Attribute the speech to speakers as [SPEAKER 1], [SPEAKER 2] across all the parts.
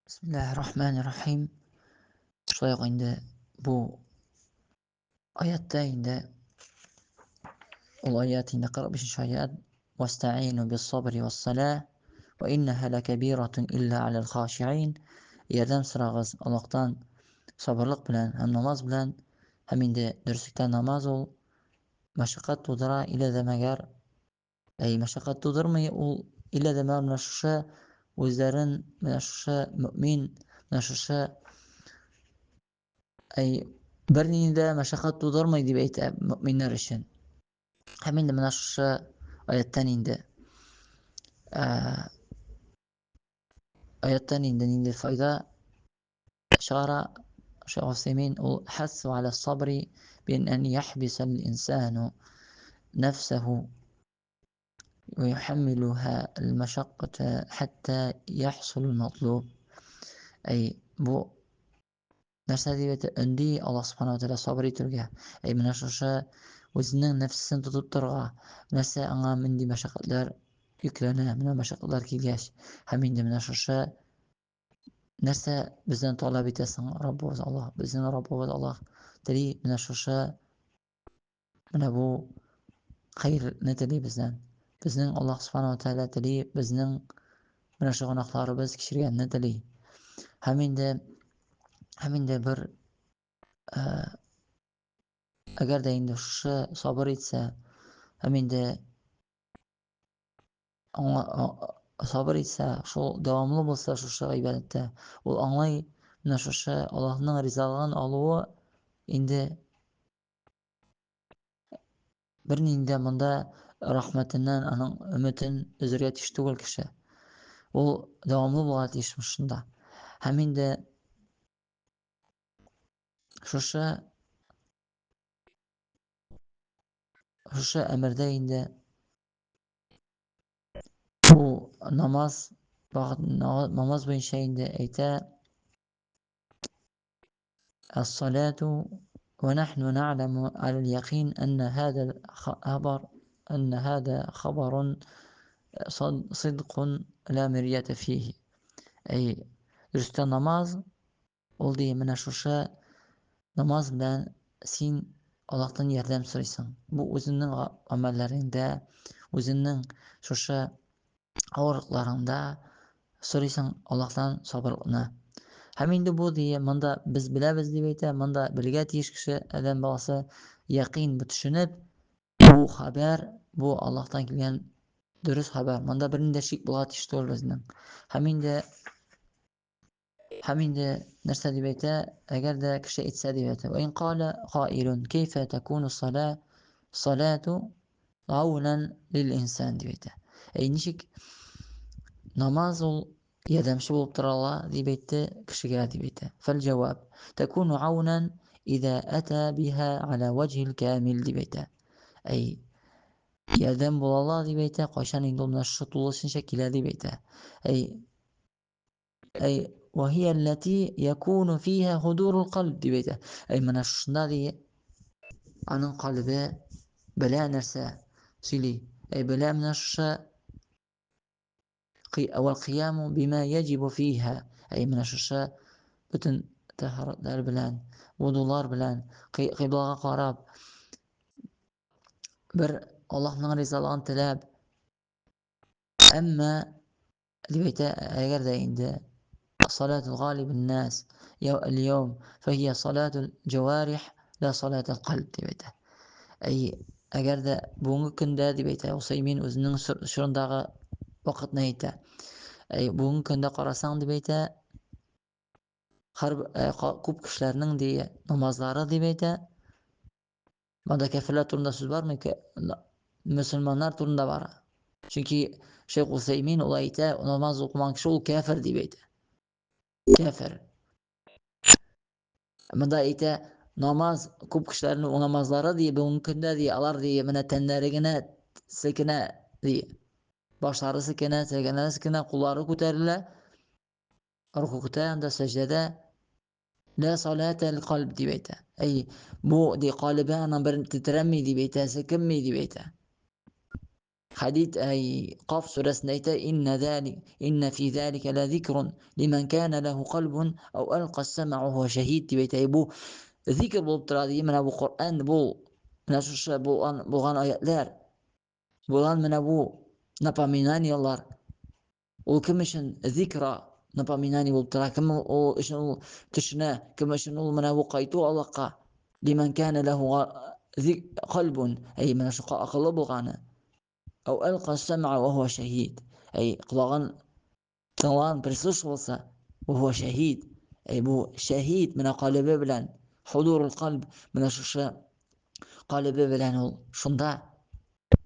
[SPEAKER 1] Бисмиллаһир-рахманир-рахим. Шулай ук инде бу аятта инде ул аят инде 45 аят Вастаину бис-сабри вас-салах ва иннаха лакабиратун илля алал хашиин. Ярдәм сорагыз Аллаһтан сабырлык белән һәм намаз белән, һәм инде дөреслектә намаз ул мәшәкать тудыра, илә дә мәгәр, әй, мәшәкать тудырмый ул, илә дә мәгәр менә шушы үзләрен, менә шушы мөмин, менә шушы, әй, бернинди дә мәшәкать тудырмый дип әйтә мөминнәр өчен. Һәм инде менә шушы аяттан инде, аяттан инде нинди файда чыгара Шейх Усаймин, ул хәссу аля сабри бин ән яхбиса ал-инсану нафсаху ва юхаммилуха ал-машакката хатта яхсул ал-матлуб. Әй, бу нәрсә дип әйтә? Өнди Аллаһ субхана ва тааля сабыр итүгә. Әй, менә шушы үзенең нәфсесен тотып торырга, нәрсә аңа нинди мәшәкатьләр йөкләнә, менә мәшәкатьләр килгәч, һәм инде менә шушы нәрсә бездән таләп итә соң Раббыбыз Аллаһ? Безнең Раббыбыз Аллаһ тели менә шушы, менә бу хәерне тели бездән. Безнең Аллаһ субхана ва тааля тели безнең менә шу гөнаһларыбыз кичергәнне тели. Һәм инде бер, әгәр дә инде шушы сабыр итсә, һәм инде аңа, сабыр итсә, шул дәвамлы булса шушы гыйбадәттә, ул аңлай менә шушы Аллаһның ризалыгын алуы инде бернинди дә монда рәхмәтеннән аның өметен өзергә тиеш түгел кеше. Ул дәвамлы булырга тиеш шушында. Һәм инде шушы әмердә инде бу намаз вакыт, намаз буенча инде әйтә الصلاة ونحن نعلم على اليقين أن هذا الخبر، أن هذا خبر صدق لا مرية فيه. أي дөрестә намаз ул ди менә шушы намаз белән син Аллаһтан ярдәм сорыйсың. Бу үзеңнең гамәлләреңдә, үзеңнең шушы авырлыкларыңда сорыйсың Аллаһтан сабырлыкны. Һәм инде бу ди, монда без беләбез дип әйтә, монда белгә тиеш кеше, адәм баласы, яқин бу төшенеп, бу хәбәр, бу Аллаһтан килгән дөрес хәбәр. Монда бернинди шик булырга тиеш түгел безнең. Һәм инде нәрсә дип әйтә, әгәр дә кеше әйтсә дип әйтә. Ва ин кала каилун кайфа такуну салату аунан лил инсан дип әйтә. Әй, ничек намаз ул ярдәмче булып тора ала дип әйтте кешегә дип әйтә. Фәл җавап такуну аунан иза ата биха ала ваҗһил камил дип әйтә. Әй, ярдәм була ала дип әйтә, кайчан инде ул менә шушы тулысынча килә дип әйтә. Әй, әй, ва һия аллати якуну фиха худурул калб дип әйтә. Әй, менә шушында ди, аның калбе белә нәрсә сөйли. Әй, белә менә шушы вал кыяму бима яҗибу фиха. Әй, менә шушы бөтен тәһарәтләр белән, вудулар белән, кыйблага карап, бер Аллаһның ризалыгын теләп, әмма дип әйтә, әгәр дә инде салатул галибин нас аль-яум фахия салатул җаварих ла салатул кальб дип әйтә. Әй, әгәр дә бүгенге көндә дип әйтә, Усаймин үзенең чорындагы вакытны әйтә. Әй, бүгенге көндә карасаң дип әйтә, күп кешеләрнең ди намазлары дип әйтә. Монда кәферләр турында сүз бармы? Мөселманнар турында бара. Чөнки Шейх Усаймин ул әйтә, намаз укымаган кеше ул кәфер дип әйтә. Кәфер. Монда әйтә, намаз күп кешеләрнең намазлары ди, бүгенге көндә ди, алар ди, менә тәннәре генә селкенә ди. Башлары селкенә, селкенә, селкенә, куллары күтәрелә. Рукугта, анда сәҗдәдә ла салата ал кальб дип әйтә. Әй, бу ди калебе аның бер тетрәнми дип әйтә, селкенми дип әйтә. Хәдид әй Каф сүрәсендә әйтә, инна залик, инна фи залика ла зикрун лиман кана лаху калбун ау алка ас-сам'a ва хуа шаһид дип әйтә. Бу зикр булып тора ди, менә бу Коръән, бу менә шушы булган булган аятлар, булган менә бу напоминаниелар. Ул кем өчен зикра, напоминание булып тора, кем ул өчен ул төшенә, кем өчен ул менә бу кайту Аллаһка. Лиман кана лаху кальбун, әй менә шу акыллы булганы. Ау алка сам'a ва хуа шаһид. Әй колагын тыңлаган, прислушивался, ва хуа шаһид. Әй бу шаһид менә калебе белән, худурул кальб, менә шушы калебе белән ул шунда.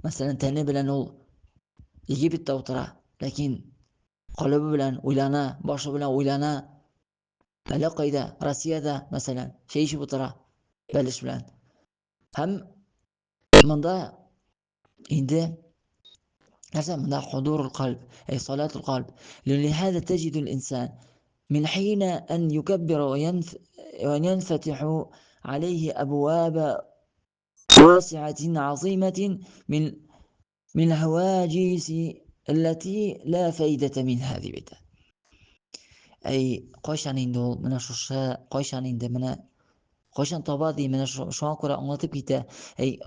[SPEAKER 1] Мәсәлән, тәне белән ул Египетта утыра, ләкин калебе белән уйлана, башы белән уйлана. Әллә кайда, Россиядә, мәсәлән, чәй эчеп утыра, бәлеш белән. Һәм монда инде нәрсә монда худурул кальб, әй салатул кальб. Лилиһаза таҗидул инсан мин хина ан юкаббира ва янфатиху алейхи абваба واسعة عظيمة من الهواجس التي لا فائدة منها дип әйтә. Әй, кайчан инде ул менә шушы, кайчан инде менә кайчан таба ди, менә шуңа күрә аңлатып китә. Әй,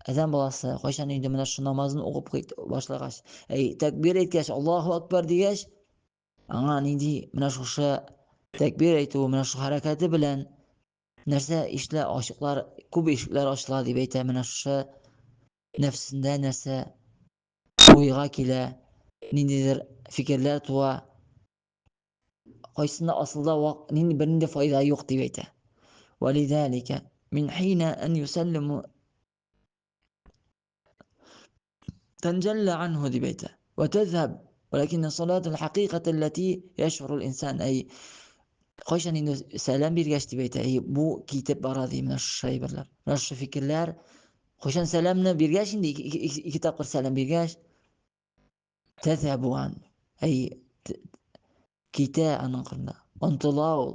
[SPEAKER 1] адәм баласы, кайчан инде менә шу намазын укып башлагач, әй, тәкбир әйткәч, Аллаһу акбар дигәч, аңа нинди менә шушы тәкбир әйтү, менә шу хәрәкәте белән нәрсә ишекләр ачыклар, күп ишекләр ачыла дип әйтә, менә шушы нәфсендә нәрсә уйга килә, ниндидер фикерләр туа, кайсында асылда вак, нинди бернинди файда юк дип әйтә. Валидалика мин хина ан юсаллиму تنجلى عنه дип әйтә. وتذهب ولكن الصلاة الحقيقة التي يشعر الإنسان أي кайчан инде сәлам биргәч дип әйтә, әй бу китеп бара ди менә шушы әйберләр, менә шушы фикерләр. Кайчан сәламне биргәч инде ике тапкыр сәлам биргәч, тәзәбу ан, әй китә аның кырында, онтыла ул.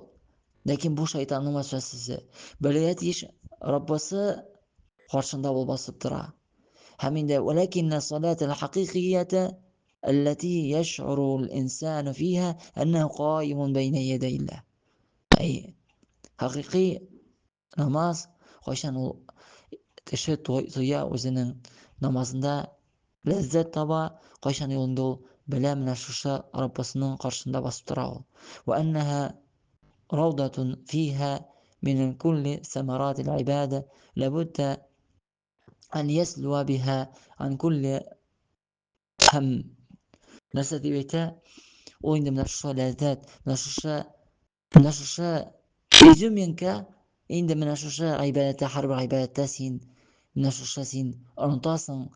[SPEAKER 1] Ләкин бу шайтанның вәсвәсәсе. Белергә тиеш, Раббысы каршында ул басып тора. Һәм инде вәләкиннә салатал хакыйкията аллати яш'уру ал-инсану фиха аннаху каимун бәйнә ядәйлләһ. Әй, хакыйкый намаз кайчан ул кеше тоя үзенең намазында ләззәт таба, кайчан инде ул белә менә шушы Раббысының каршында басып тора ул. Ва аннаха раудатун фиха мин кулли самаратил ибада лабудда ан яслуа биха ан кулли һәм. Нәрсә дип әйтә? Ул инде менә шушы ләззәт, менә шушы изюминка инде менә шушы гыйбадәттә, һәрбер гыйбадәттә син менә шушы син онытасың,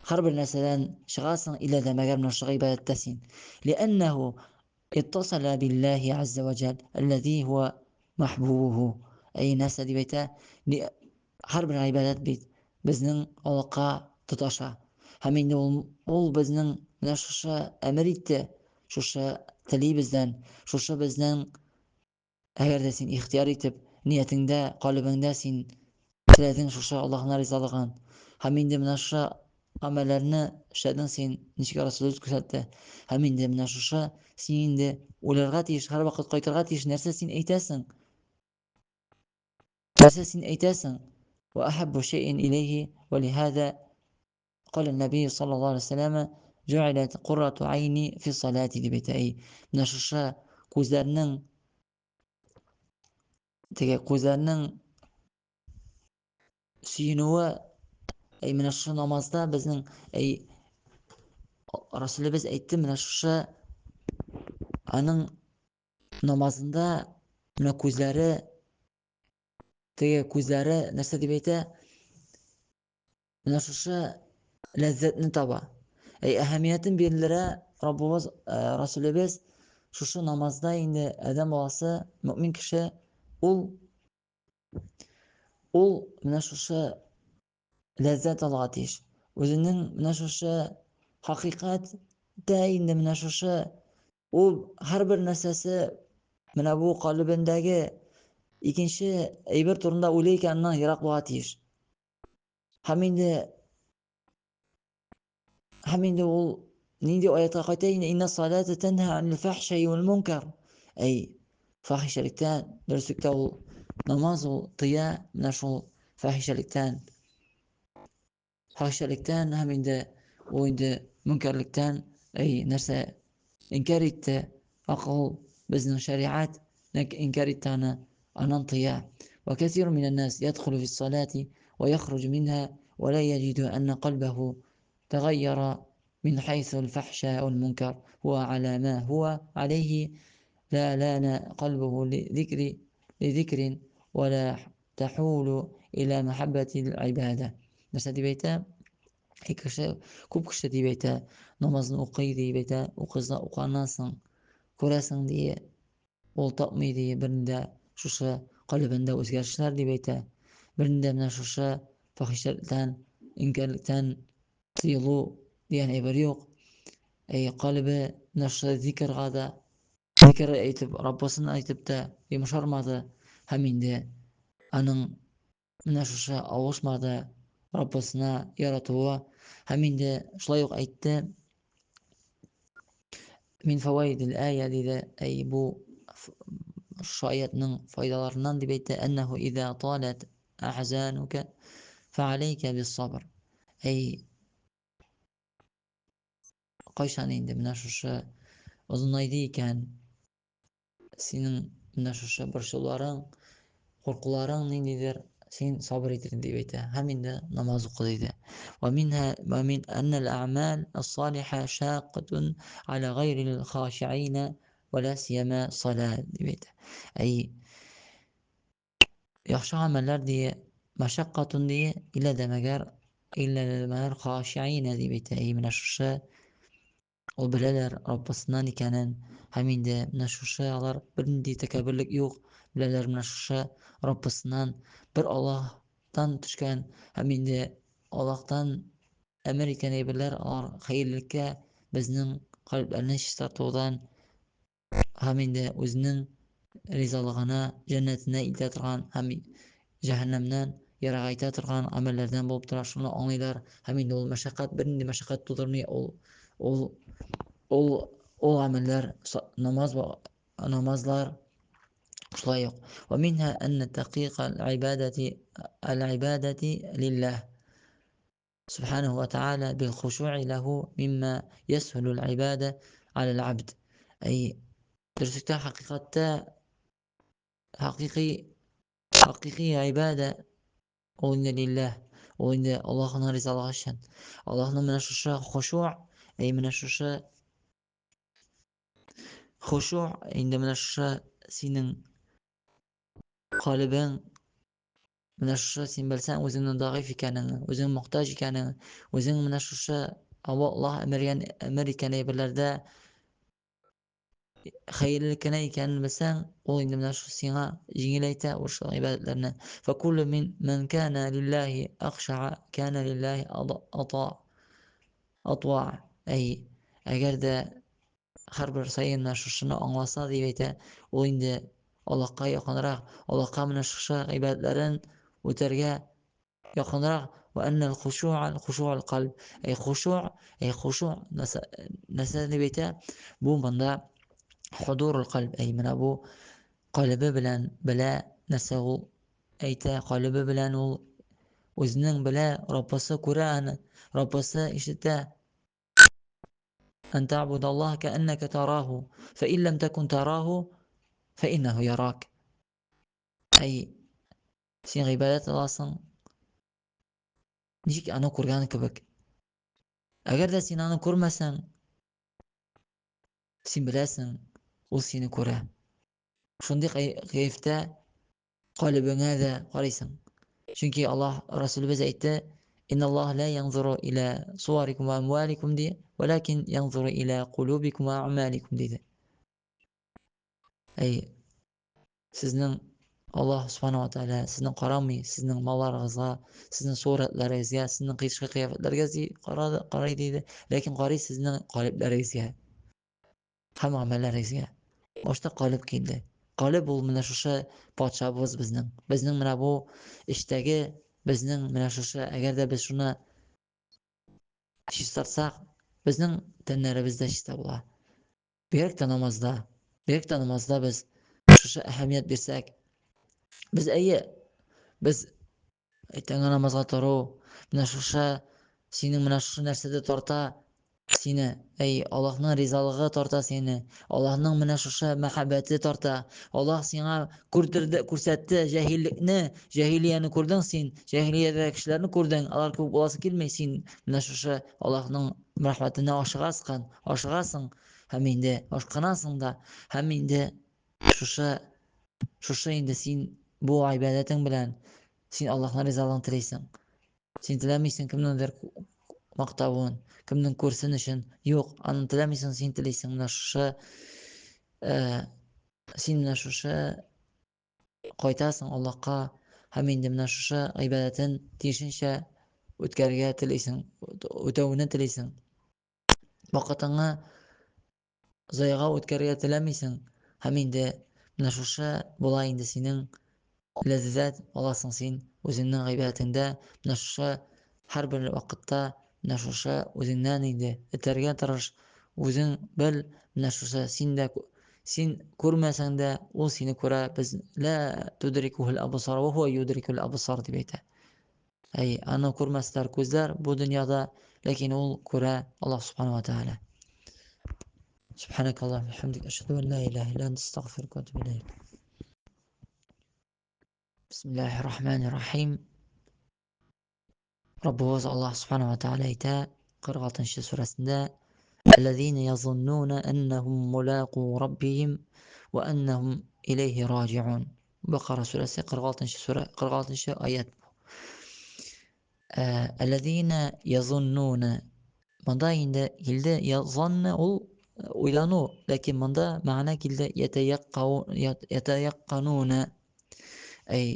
[SPEAKER 1] һәрбер нәрсәдән чыгасың, илә дә мәгәр менә шушы гыйбадәттә син. Лиәннәһу иттасала биллаһи азза ва җәл, аллази хуа махбубуху. Әй, нәрсә дип әйтә? Һәрбер гыйбадәт бит безнең Аллаһка тоташа. Һәм инде ул безнең менә шушы әмер итте, шушы тели бездән, шушы безнең әгәр дә син ихтияр итеп, ниятеңдә, калебеңдә син теләдең шушы Аллаһның ризалыгын. Һәм инде менә шушы гамәлләрне эшләдең син, ничек Расулыбыз күрсәтте. Һәм инде менә шушы син инде уйларга тиеш, һәрвакыт кайтырга тиеш, нәрсә син әйтәсең? Нәрсә син әйтәсең? Ва ахаббу шәйин иләйһи ва лиһаза قال النبي صلى الله عليه وسلم جعلت قرة عيني في صلاتي дип әйтә. Әй, менә шушы күзләрнең теге күзләрнең сөенүе әй менә шушы намазда безнең әй Расулебез әйтте менә шушы аның намазында менә күзләре теге күзләре нәрсә дип әйтә менә шушы ләззәтне таба. Әй әһәмиятен бирелерә Раббыбыз, Расулебез шушы намазда инде адәм баласы, мөмин кеше ул менә шушы ләззәт алырга тиеш. Үзенең менә шушы хакыйкатьтә инде менә шушы ул һәрбер нәрсәсе менә бу калебендәге икенче әйбер турында уйлый икән, аннан ерак булырга тиеш. Һәм инде Һәм инде ул нинди аятка кайта инде инна салата тәнһа анил фахшаи вал мункар. Әй, фахишәлектән, дөреслектә ул намаз ул тыя менә шул фахишәлектән. Фахишәлектән һәм инде ул инде мөнкәрлектән, әй, нәрсә инкяр итте, акыл, безнең шәригать инкяр итте аны, аннан тыя. Ва кәсиру минән нас ядхулу фис салати ва яхруҗу минһа ва ла яҗиду анна кальбаху тагайяра мин хайсу аль-фахша вал мункар хуа аля ма хуа алейхи ла лана кальбуху лизикри лизикрин ва ла тахулу иля махаббатил ибада. Нәрсә дип әйтә? Кеше, күп кеше дип әйтә, намазны укый дип әйтә, укыса укыганнан соң күрәсең ди, ул тапмый ди, берендә шушы калебендә үзгәрешләр дип әйтә, берендә менә шушы фахишәлектән, инкярлектән тыелу дигән әйбер юк. Әй, калебе менә шушы зикрга да, зикр әйтеп, Раббысын әйтеп тә йомшармады һәм инде аның менә шушы авышмады Раббысына яратуы һәм инде шулай ук әйтте мин фаваидил ая диде әй бу шушы аятның файдаларыннан дип әйтте әннәһу иза талат ахзанука фәаләйкә биссабр әй кайчан инде менә шушы озынайды икән синең менә шушы борчуларың, куркуларың ниндидер, син сабыр ит дип әйтә. Һәм инде намаз укы диде. Ва минһа ва мин анна ал-а'мал ас-салиха шаққатун аля гайрил хашиина ва ла сияма салат дип әйтә. Әй яхшы гамәлләр дие, мәшәккатун дие, илә дә мәгәр, илә дә мәгәр хашиина дип әйтә. Әй менә шушы Ул беләләр Раббысыннан икәнен, һәм инде менә шушы алар бернинди тәкәбберлек юк, беләләр менә шушы Раббысыннан, бер Аллаһтан төшкән, һәм инде Аллаһтан әмер иткән әйберләр алар хәерлелеккә безнең кальбләрне чистартудан һәм инде үзенең ризалыгына, җәннәтенә илтә торган һәм җәһәннәмнән ерагайта торган гамәлләрдән булып тора, шуны аңлыйлар. Һәм инде ул мәшәкать, бернинди мәшәкать тудырмый, ул ул ул ул гамәлләр, намаз намазлар шулай ук. Ва минһа анна тәкыйка аль-ибадати аль-ибадати лиллаһ سبحانه وتعالى بالخشوع له مما يسهل العبادة على العبد أي дөреслектә хакыйкатьтә хакыйкый хакыйкый гыйбадә ул инде лилләһ ул инде Аллаһның ризалыгы өчен Аллаһның менә шушы хошуъ әй менә шушы хошуъ инде менә шушы синең калебең Менә шушы син белсәң үзеңнең дагыйф икәнеңне, үзең мохтаҗ икәнеңне, үзең менә шушы Аллаһ әмергән әмер иткән әйберләрдә хәерлелек кенә икәнен белсәң, ул инде менә шул сиңа җиңеләйтә шул гыйбадәтләрне. Фәкуллю мин ман кана лиллаһи ахшаа кана лиллаһи ата атва. Әй, әгәр дә һәрбер саен менә шушыны аңласа дип әйтә, ул инде Аллаһка якынрак, Аллаһка менә шушы гыйбадәтләрен үтәргә якынрак. Ва аннал хушуа хушуал кальб. Әй хушуа, әй хушуа нәрсә дип әйтә? Бу монда худурул кальб. Әй менә бу калебе белән белә нәрсә ул әйтә, калебе белән ул үзенең белә, Раббысы күрә аны, Раббысы ишетә. Ән та'будаллаһ кәәннәкә тараһу, фә ин ләм тәкун тараһу, фә иннәһу ярак. Әй, син гыйбадәт аласың, ничек аны күргән кебек. Әгәр дә син аны күрмәсәң, син беләсең, ул сине күрә. Шундый кәефтә калебеңә дә карыйсың. Чөнки Аллаһ Расулыбыз әйтте, Инналлаһ ла янзуру иля суарикум ва амваликум ди, валакин янзуру иля кулубикум ва амаликум диде. Әй, сезнең Аллаһ субхана ва тааля сезнең карамый, сезнең малларыгызга, сезнең сурәтләрегезгә, сезнең тышкы кыяфәтләргә карады, карый диде, ләкин карый сезнең калебләрегезгә. Һәм гамәлләрегезгә. Башта калеб килде. Калеб ул менә шушы патшабыз безнең. Безнең менә бу эчтәге, безнең менә шушы, әгәр дә без шуны чистартсак, Безнең тәннәребез дә чиста була. Бигрәк тә намазда, бигрәк тә намазда без шушы әһәмият бирсәк, без әйе, без иртәнге намазга тору, менә шушы синең менә шушы нәрсәдә тарта сине, әй, Аллаһның ризалыгы тарта сине, Аллаһның менә шушы мәхәббәте тарта. Аллаһ сиңа күрдерде, күрсәтте җәһиллекне, җәһилияне күрдең син, җәһилиядә кешеләрне күрдең, алар күп буласы килми, син менә шушы Аллаһның рәхмәтенә ашыгасың, ашыгасың һәм инде ашкынасың да, һәм инде шушы шушы инде син бу гыйбадәтең белән син Аллаһның ризалыгын телисең. Син теләмисең кемнеңдер мактавын, кемнең күрсен өчен. Юк, аны теләмисең, син телисең менә шушы э, син менә шушы кайтасың Аллаһка һәм инде менә шушы гыйбадәтен тиешенчә үткәрергә телисең, үтәүне телисең. Вакытыңны заяга үткәрергә теләмисең һәм инде менә шушы була инде синең ләззәт аласың син үзеңнең гыйбадәтеңдә менә шушы һәрбер вакытта менә шушы үзеңнән инде этәргә тырыш үзең бел менә шушы син дә син күрмәсәң дә ул сине күрә без лә тудрикухул абсар ва хуа юдрикул абсар дип әйтә Әй, аны күрмәсләр күзләр бу дөньяда, ләкин ул күрә Аллаһ субхану ва тааля. Субханакаллаху ва бихамдик, ашһаду ан ла илаһа илля анта, астагфирука ва атубу илейк. Бисмиллахир рахманир рахим. Раббыбыз Аллаһ субхану ва тааля әйтә 46 сүрәсендә: Аллазина язуннуна аннахум мулаку раббихим ва аннахум илейхи раджиун. Бакара сүрәсе 46 сүрә, 46 аят. Әлләзина язуннуна. Монда инде килде язанны ул уйлану, ләкин монда мәгънә килде ятаяққануна. Әй,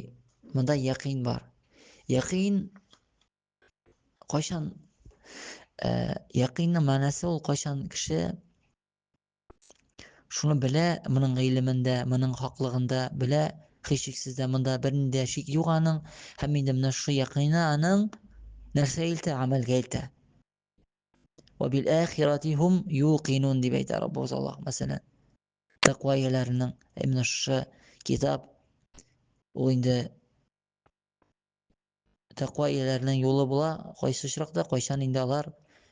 [SPEAKER 1] монда якин бар. Якин кайчан якинның мәгънәсе ул кайчан кеше Шуны белә, моның гыйлемендә, моның хаклыгында белә, һичшиксез дә монда бернинди дә шик юк аның, һәм инде менә шушы якыйны аның нәрсә илтә, гамәлгә илтә. Ва бил ахирати хум юқинун дип әйтә Раббыбыз Аллаһ, мәсәлән. Тәкъва ияләренең менә шушы китап ул инде тәкъва ияләренең юлы була, кайсы очракта, кайчан инде алар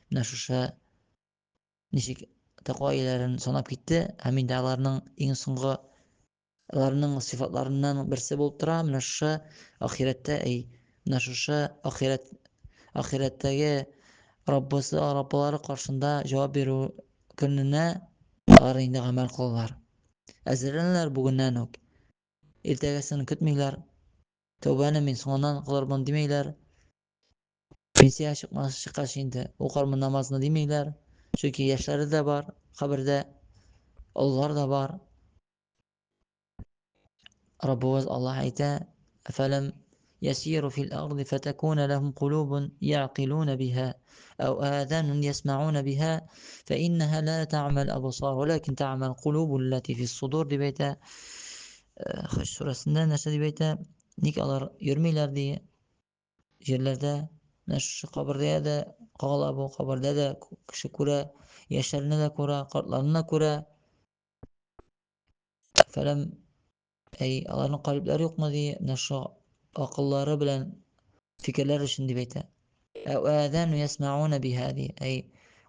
[SPEAKER 1] менә шушы ничек тәкъва ияләрен санап китте һәм инде аларның иң соңгы аларның сыйфатларыннан берсе булып тора менә шушы ахирәттә әй менә шушы ахирәт ахирәттәге Раббысы Раббылары каршында җавап бирү көненә алар инде гамәл кылалар. Әзерләнәләр бүгеннән үк. Иртәгәсен көтмиләр. Тәүбәне мин соңыннан кылырмын димиләр. Пенсиягә чыкмас чыккач инде укырмын намазны димиләр. Чөнки яшьләре дә бар, кабердә олылар да бар. Раббыбыз Аллаһ әйтә: "Әфәләм يسيروا في الأرض فتكون لهم قلوب يعقلون بها أو آذان يسمعون بها فإنها لا تعمى الأبصار ولكن تعمى القلوب التي في الصدور дип әйтә. Хаҗ сүрәсендә нәрсә дип әйтә? Ник алар йөрмиләр ди? Җирләрдә менә шушы кабердә дә кагыла бу, кабердә дә кеше күрә, яшьләрне дә күрә, картларны да күрә. Фәләм, әй, аларның калибләре юкмы ди, менә шушы акыллары белән фикерләр өчен дип әйтә. Әүәдән ясмауна биһа ди. Әй,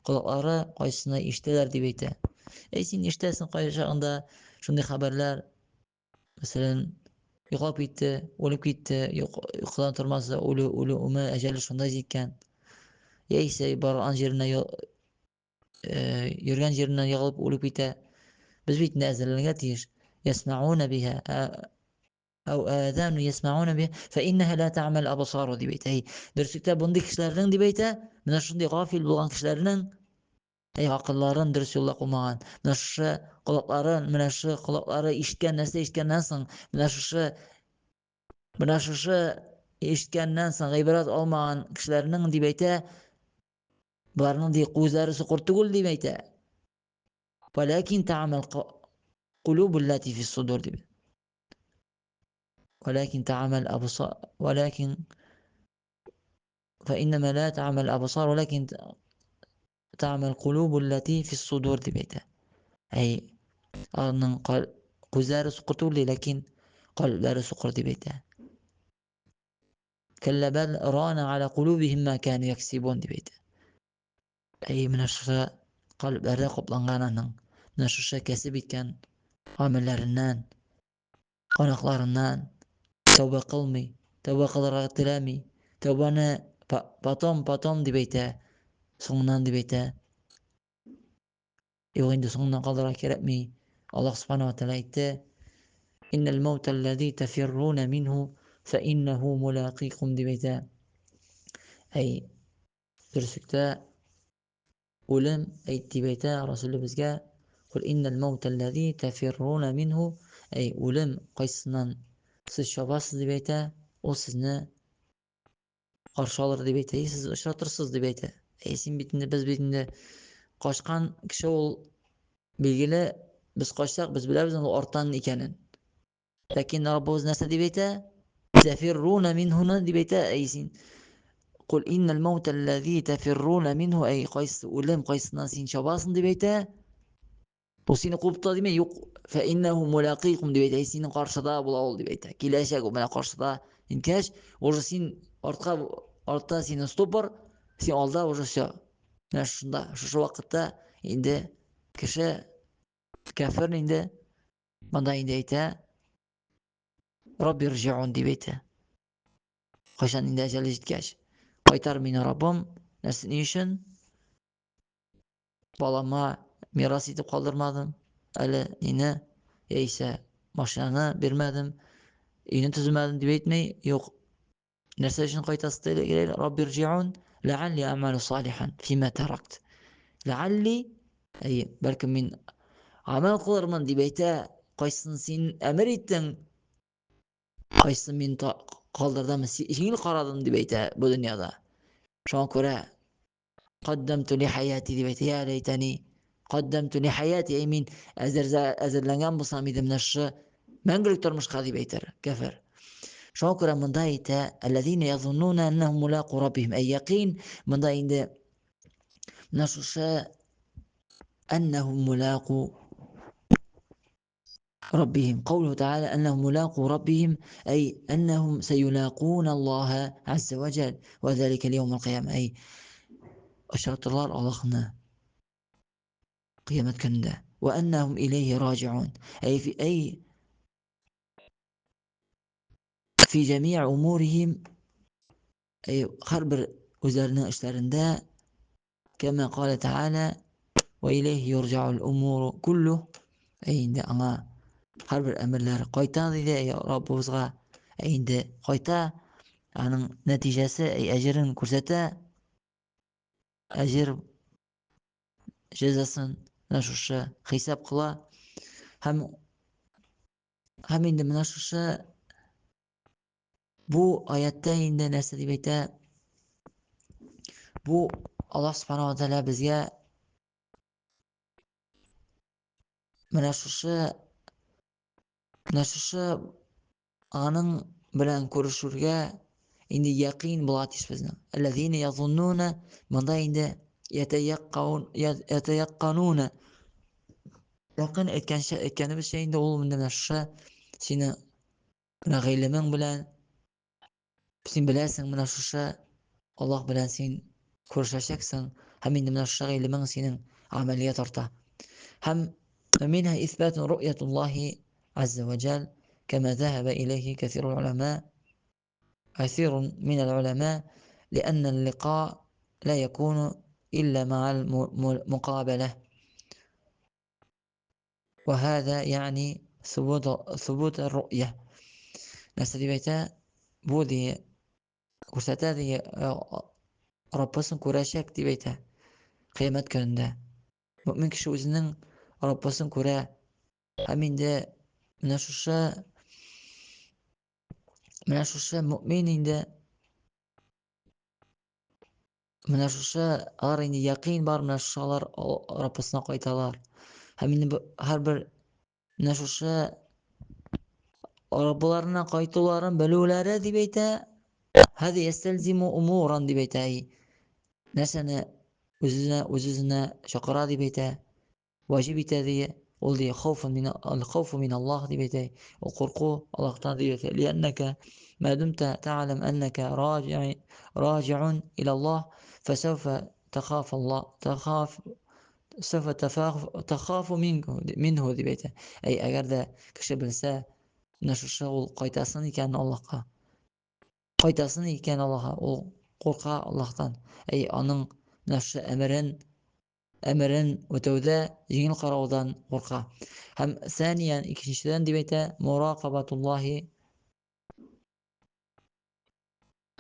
[SPEAKER 1] колаклары кайсына ишетәләр дип әйтә. Әй, син ишетәсең кайчагында шундый хәбәрләр, Мәсәлән, йоклап китте, үлеп китте, йокыдан тормаса, үлү, үлү, уме, әҗәле шунда җиткән. Яисә барган җиренә йөргән җиреннән егылып үлеп китә. Без бит инде әзерләнергә тиеш. Ясмауна биһа, әу адану ясмауна биһа, фа иннаһа ла та'мал абсару дип әйтә. Дөреслектә мондый кешеләрнең дип әйтә, менә шундый гафил булган кешеләрнең Әй, акылларын дөрес юлда куймаган. Менә шушы колакларын, менә шушы колаклары ишеткән нәрсә ишеткәннән соң, менә шушы менә шушы ишеткәннән соң гыйбрәт алмаган кешеләрнең дип әйтә, боларның ди күзләре сукыр түгел дип әйтә. Валякин та'мал кулубул лати фи судур дип. Валякин та'мал абсар, валякин فإنما لا تعمل الأبصار ولكن Ta'mal qulubul lati fis-sudur дип әйтә. Әй, аларның күзләре сукыр түгел, ди, ләкин калбләре сукыр дип әйтә. Кәллә бәл рана аля кулубихим ма кану яксибун дип әйтә. Әй, менә шушы калбләре капланган аның. Менә шушы кәсеп иткән гамәлләреннән, гөнаһларыннан тәүбә кылмый, тәүбә кылырга теләми, тәүбәне потом, потом дип әйтә, соңыннан дип әйтә. Юк инде соңыннан калдырырга кирәкми. Аллаһ субхана ва тәгалә әйтте: "Иннал маута аллази тафирруна минһу фа иннаху мулакикум" дип әйтә. Әй, дөреслектә үлем әйт дип әйтә Расулебезгә: "Кул иннал маута аллази тафирруна минһу", әй, үлем кайсыннан сез чабасыз дип әйтә, ул сезне каршы алыр дип әйтә, сез очратырсыз дип әйтә. Әй, син бит инде, без бит инде качкан кеше ул билгеле, без качсак, без беләбез ул арттан икәнен. Ләкин Раббыбыз нәрсә дип әйтә? Тафирруна минһуны дип әйтә, әй син. Кул иннал маута аллази тафирруна минһу, әй кайсы үлем, кайсыннан син чабасың дип әйтә. Ул сине куып тота димә, юк, фә иннәһу мулакыйкум дип әйтә, синең каршыда була ул дип әйтә. Киләчәк ул менә каршыда инкәч, уже син артка артта синең ступор, син алда уже все. Менә шунда, шушы вакытта инде кеше кәфер инде монда инде әйтә, Рабби рҗиун дип әйтә. Кайчан инде әҗәле җиткәч, кайтар мине Раббым, нәрсә ни өчен? Балама мирас итеп калдырмадым, әле мине яисә машинаны бирмәдем, өйне төземәдем дип әйтми, юк. Нәрсә өчен кайтасы дип Рабби рҗиун, ләалли амалу салихан фима таракт. Ләалли, әйе, бәлкем мин гамәл кылырмын дип әйтә, кайсын син әмер иттең, кайсын мин калдырдым, җиңел карадым дип әйтә бу дөньяда. Шуңа күрә Каддамту ли хаяти дип әйтә, я ләйтәни. Каддамту ли хаяти, әй мин әзерләнгән булсам идем менә шушы мәңгелек тормышка дип әйтер кәфер. Шуңа күрә монда әйтә, аллазина язуннуна аннахум мулаку раббихим, әй якин, монда инде менә шушы аннахум мулаку ربهم قوله تعالى أنهم ملاقو ربهم أي أنهم سيلاقون الله عز وجل وذلك اليوم القيامة أي أشرطلار Allah'ını قيامة كنده وأنهم إليه راجعون أي في أي في جميع أمورهم أي һәрбер үзләренең эшләрендә كما قال تعالى وإليه يرجع الأمور كله әй инде аңа һәрбер әмерләр кайта диде әй Раббыбызга әй инде кайта аның нәтиҗәсе әй әҗерен күрсәтә әҗер җәзасын менә шушы хисап кыла һәм һәм инде менә шушы Бу аятта инде нәрсә дип әйтә? Бу Аллаһ Субхану ва Тааля безгә менә шушы менә шушы аның белән күрешүгә инде якин була тиеш безнең. Аллазина язуннуна монда инде ятаяққануна якын әйткәнчә әйткәнебезчә инде ул менә шушы сине Менә гыйлемең белән син беләсең, менә шушы Аллаһ белән син күрешәчәксең, һәм инде менә шушы гыйлемең синең гамәлгә тарта. Һәм منها إثبات رؤية الله عز وجل كما ذهب إليه كثير العلماء كثير من العلماء لأن اللقاء لا يكون إلا مع المقابلة وهذا يعني ثبوت ثبوت الرؤية нәрсә дип әйтә бу ди күрсәтә ди Раббысын күрәчәк дип әйтә кыямәт көнендә мөмин кеше үзенең Раббысын күрә һәм инде менә шушы менә шушы мөмин инде Менә шушы алар инде якин бар, менә шушы алар Раббысына кайталар. Һәм инде һәрбер менә шушы Раббыларына кайтуларын белүләре дип әйтә. Һәзи ястәлзиму умуран дип әйтә. Нәрсәне Үзенә үз-үзенә чакыра дип әйтә, ваҗиб итә ди, ул ди хауфун мин аль-хауфу мин Аллаһ дип әйтә, ул курку Аллаһтан дип әйтә. Лианнака ма думта та'лам аннака раҗи раҗиун ила Аллаһ, фасауфа тахаф Аллаһ тахаф сауфа тахафу минху дип әйтә. Әй, әгәр дә кеше белсә, менә шушы ул кайтасын икән Аллаһка. Кайтасын икән Аллаһка, ул курка Аллаһтан. Әй, аның менә шушы әмерен әмерен үтәүдә җиңел караудан курка. Һәм сәниян, икенчедән дип әйтә, муракабатуллаһи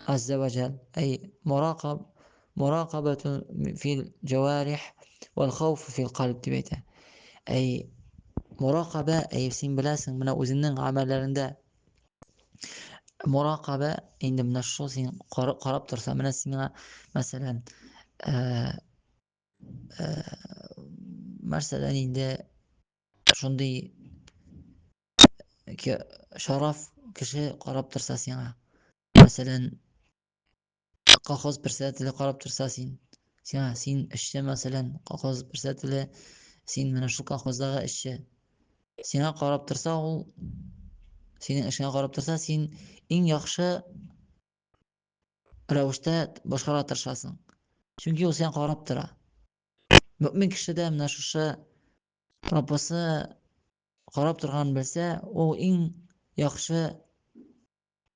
[SPEAKER 1] азза ва җәл. Әй, муракаб муракабату фил җаварих вал хауф фил кальб дип әйтә. Әй, муракаба, әй, син беләсең, менә үзеңнең гамәлләреңдә муракаба инде менә шул син карап торса, менә сиңа, мәсәлән, мәсәлән инде шундый шараф кеше карап торса сиңа, мәсәлән, колхоз председателе карап торса син, сиңа, син эшче, мәсәлән, колхоз председателе, син менә шул колхоздагы эшче. Сиңа карап торса ул, синең эшеңә карап торса, син иң яхшы рәвештә башкарырга тырышасың. Чөнки ул сиңа карап тора. Мөэмин кеше дә менә шушы Раббысы карап торганын белсә, ул иң яхшы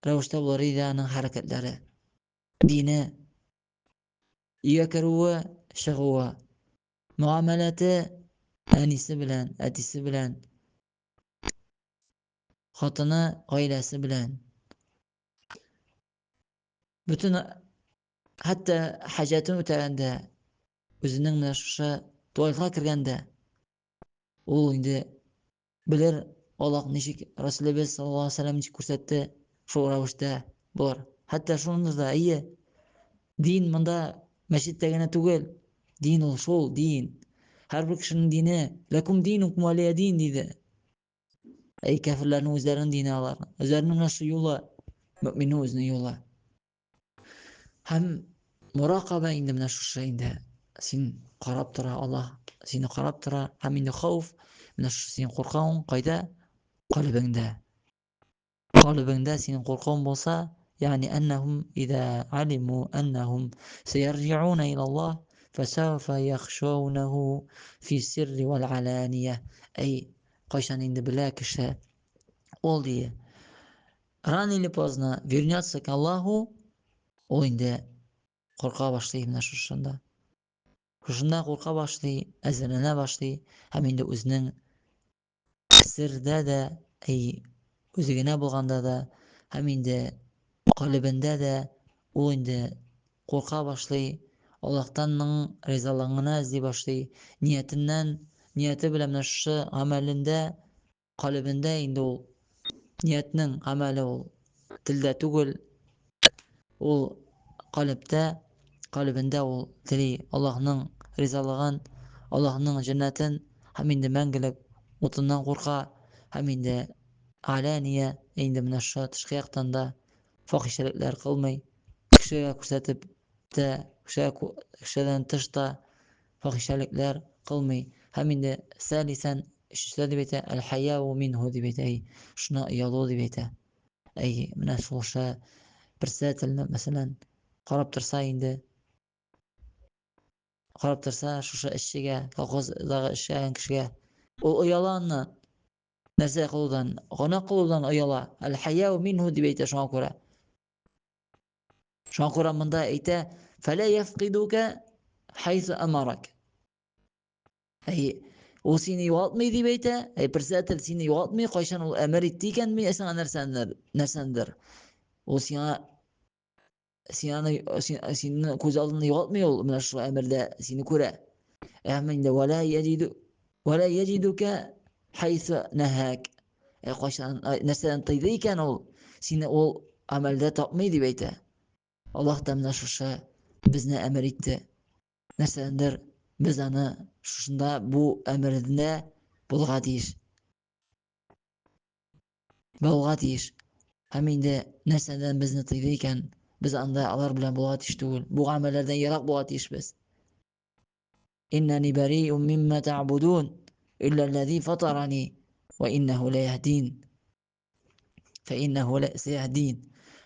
[SPEAKER 1] рәвештә булыр иде аның хәрәкәтләре. Дине, өйгә керүе, чыгуы, мөгамәләте әнисе белән, әтисе белән, хатыны, гаиләсе белән. Бөтен хәтта хаҗәтен үтәгәндә, үзенең менә шушы туалетка кергәндә, ул инде белер, Аллаһ ничек Расулебез саллаллаһу алейһи вәсәлләм ничек күрсәтте, шул рәвештә булыр. Хәтта шуны да, әйе, дин монда мәчеттә генә түгел, дин ул шул дин. Һәрбер кешенең дине, ләкум динукум валия дин диде. Әй, кәферләрнең үзләренең дине алар. Үзләренең менә шу юлы, мөминнең үзенең юлы. Һәм муракаба инде менә шушы инде син карап тора, Аллаһ сине карап тора, һәм инде хауф, менә шушы синең куркуың кайда? Калебеңдә. Калебеңдә синең куркуың булса, ягъни әннәһум иза алиму әннәһум саярҗиуна ила Аллаһ фасауфа яхшаунаху фи сирри вал алания. Әй, кайчан инде белә кеше, ул ди, рано или поздно вернется к Аллаху, ул инде курка башлый менә шушында. Шушында курка башлый, әзерләнә башлый һәм инде үзенең сердә дә, әй, үзе генә булганда да, һәм инде калебендә дә ул инде курка башлый, Аллаһтанның ризалыгын гына эзли башлый, ниятеннән, нияте белән менә шушы гамәлендә Калебендә инде ул ниятнең гамәле ул телдә түгел, ул калебтә, калебендә ул тели Аллаһның ризалыгын, Аллаһның җәннәтен һәм инде мәңгелек утыннан курка һәм инде аләния, инде менә шушы тышкы яктан да фахишәлекләр кылмый, кешегә күрсәтеп тә, кешегә кешедән тыш та фахишәлекләр кылмый. Һәм инде сәлисән, өченчедә дип әйтә, әл-хаяу минһу дип әйтә, әй, шуны оялу дип әйтә. Әй, менә шушы председательне, мәсәлән, карап торса инде, карап торса шушы эшчегә, колхоздагы эшләгән кешегә, ул ояла аннан. Нәрсә кылудан? Гөнаһ кылудан ояла. Әл-хаяу минһу дип әйтә шуңа күрә. Шуңа күрә монда әйтә, фәлә яфкидука хайсу амарак. Әй, ул сине югалтмый дип әйтә, әй, председатель сине югалтмый, кайчан ул әмер итте икән, мин сиңа нәрсәндер, нәрсәндер. Ул сиңа син аны син, сине күз алдында югалтмый ул, менә шул әмердә сине күрә. Әмма инде вәлә яҗиду вәлә яҗидука хайсу нәһәк. Ә кайчан нәрсәдән тыйды икән ул, сине ул гамәлдә тапмый дип әйтә. Аллаһ та менә шушы безне әмер итте. Нәрсәдәндер без аны шушында бу әмерендә булырга тиеш. Булырга тиеш. Һәм инде нәрсәдән безне тыйды икән, без анда алар белән булырга тиеш түгел. Бу гамәлләрдән ерак булырга тиешбез. Иннани бариун мимма та'будун илля аллази фатарани ва иннаху ла яхдин. Фа иннаху ла саяхдин.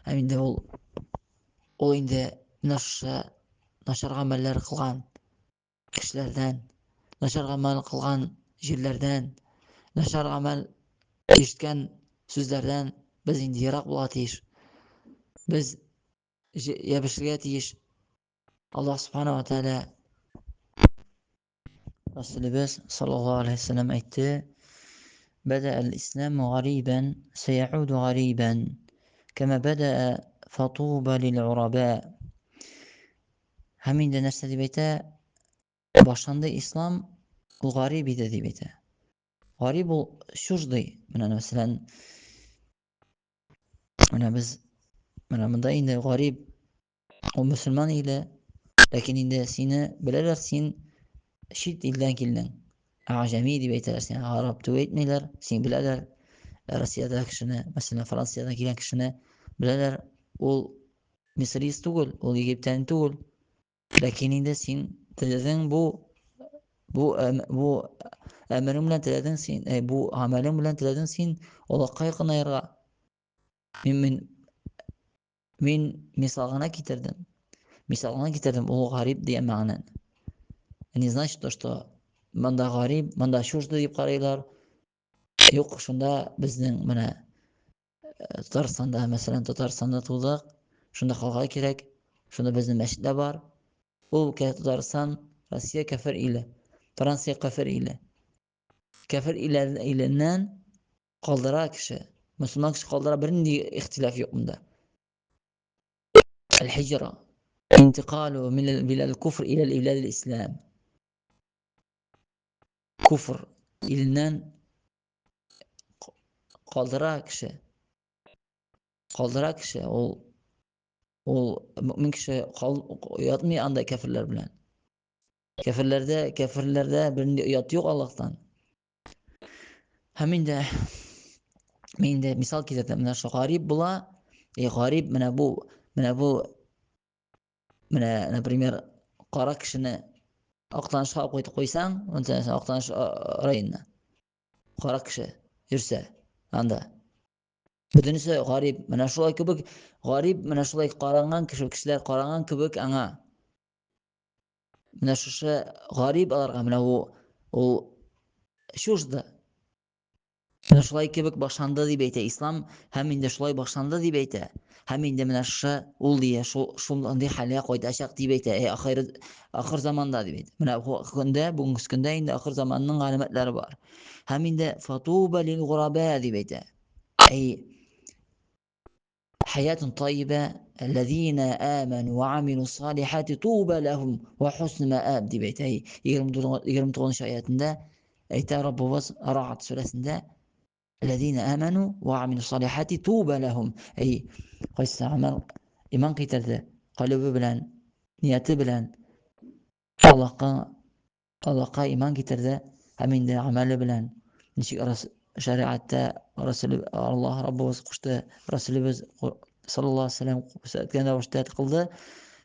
[SPEAKER 1] Һәм инде ул инде менә шушы начар гамәлләр кылган кешеләрдән, начар гамәл кылган җирләрдән, начар гамәл ишеткән сүзләрдән без инде ерак булырга тиеш. Без ябышырга тиеш. Аллаһ субхана ва тааля Расулыбыз саллаллаһу алейхи вәсәлләм әйтте: "Бәдә аль-исламу гарибан, саяуду гарибан, кама бәдә фатуба лил-ураба." Һәм инде нәрсә дип әйтә? Башланды ислам ул гариб иде дип әйтә. Гариб ул чуждый. Менә мәсәлән, менә без менә монда инде гариб ул мөселман иле, ләкин инде сине беләләр, син чит илдән килдең. Аҗәми дип әйтәләр сиңа, гарәп дип әйтмиләр, син беләләр. Россиядә кешене, мәсәлән, Франциядән килгән кешене беләләр, ул мисрист түгел, ул египтян түгел. Ләкин инде син теләдең бу әмерең белән теләдең син, бу гамәлең белән теләдең син Аллаһка якынаерга. Мин мисал гына китердем. Мисал гына китердем, ул гариб дигән мәгънәне. Не значит то, что монда гариб, монда чуждый дип карыйлар. Юк, шунда безнең менә Татарстанда, мәсәлән, Татарстанда тудык, шунда калырга кирәк, шунда безнең мәчет тә бар. Ул Татарстан, Россия кәфер иле, Франция кәфер иле. Кәфер иленнән калдыра кеше. Мөселман кеше калдыра, бернинди ихтилаф юк монда. Аль-хиҗра. Интикалу мин билал куфр иля билал ислам. Куфр иленнән калдыра кеше. Калдыра кеше, ул мөмин кеше ятмый анда кәферләр белән. Кәферләрдә бернинди оят юк Аллаһтан. Һәм инде мин инде мисал китердем. Менә шул гариб була, и гариб менә бу менә, например, кара кешене Актанышка куйып куйсаң, мәсәлән, Актаныш районына. Кара кеше йөрсә анда. Бөтенесе гариб. Менә шулай кебек гариб, менә шулай каранган кеше, кешеләр каранган кебек аңа. Менә шушы гариб аларга менә ул чужды. Менә шулай кебек башланды дип әйтә ислам, һәм инде шулай башланды дип әйтә. Һәм инде менә шушы ул дия, шул шундый хәлгә кайтачак дип әйтә. Әй, ахыр заманда дип әйтә. Менә бу көндә, бүгенге көндә инде ахыр заманның галәмәтләре бар. Һәм инде фатуба лил гураба дип әйтә. Әй, حياة طيبة الذين آمنوا وعملوا الصالحات طوبى لهم وحسن مآب дип әйтә. 29 аятында әйтә Раббыбыз Рa'д сүрәсендә: الذين آمنوا وعملوا الصالحات طوبى لهم. Әй, кайсы гамәл иман китерде, калебе белән, нияте белән Аллаһка иман китерде һәм инде гамәле белән ничек шәриғәттә Расул Аллаһ Раббыбыз кушты, Расулыбыз саллаллаһу алейһи вәсәлләм күрсәткән рәвештә кылды.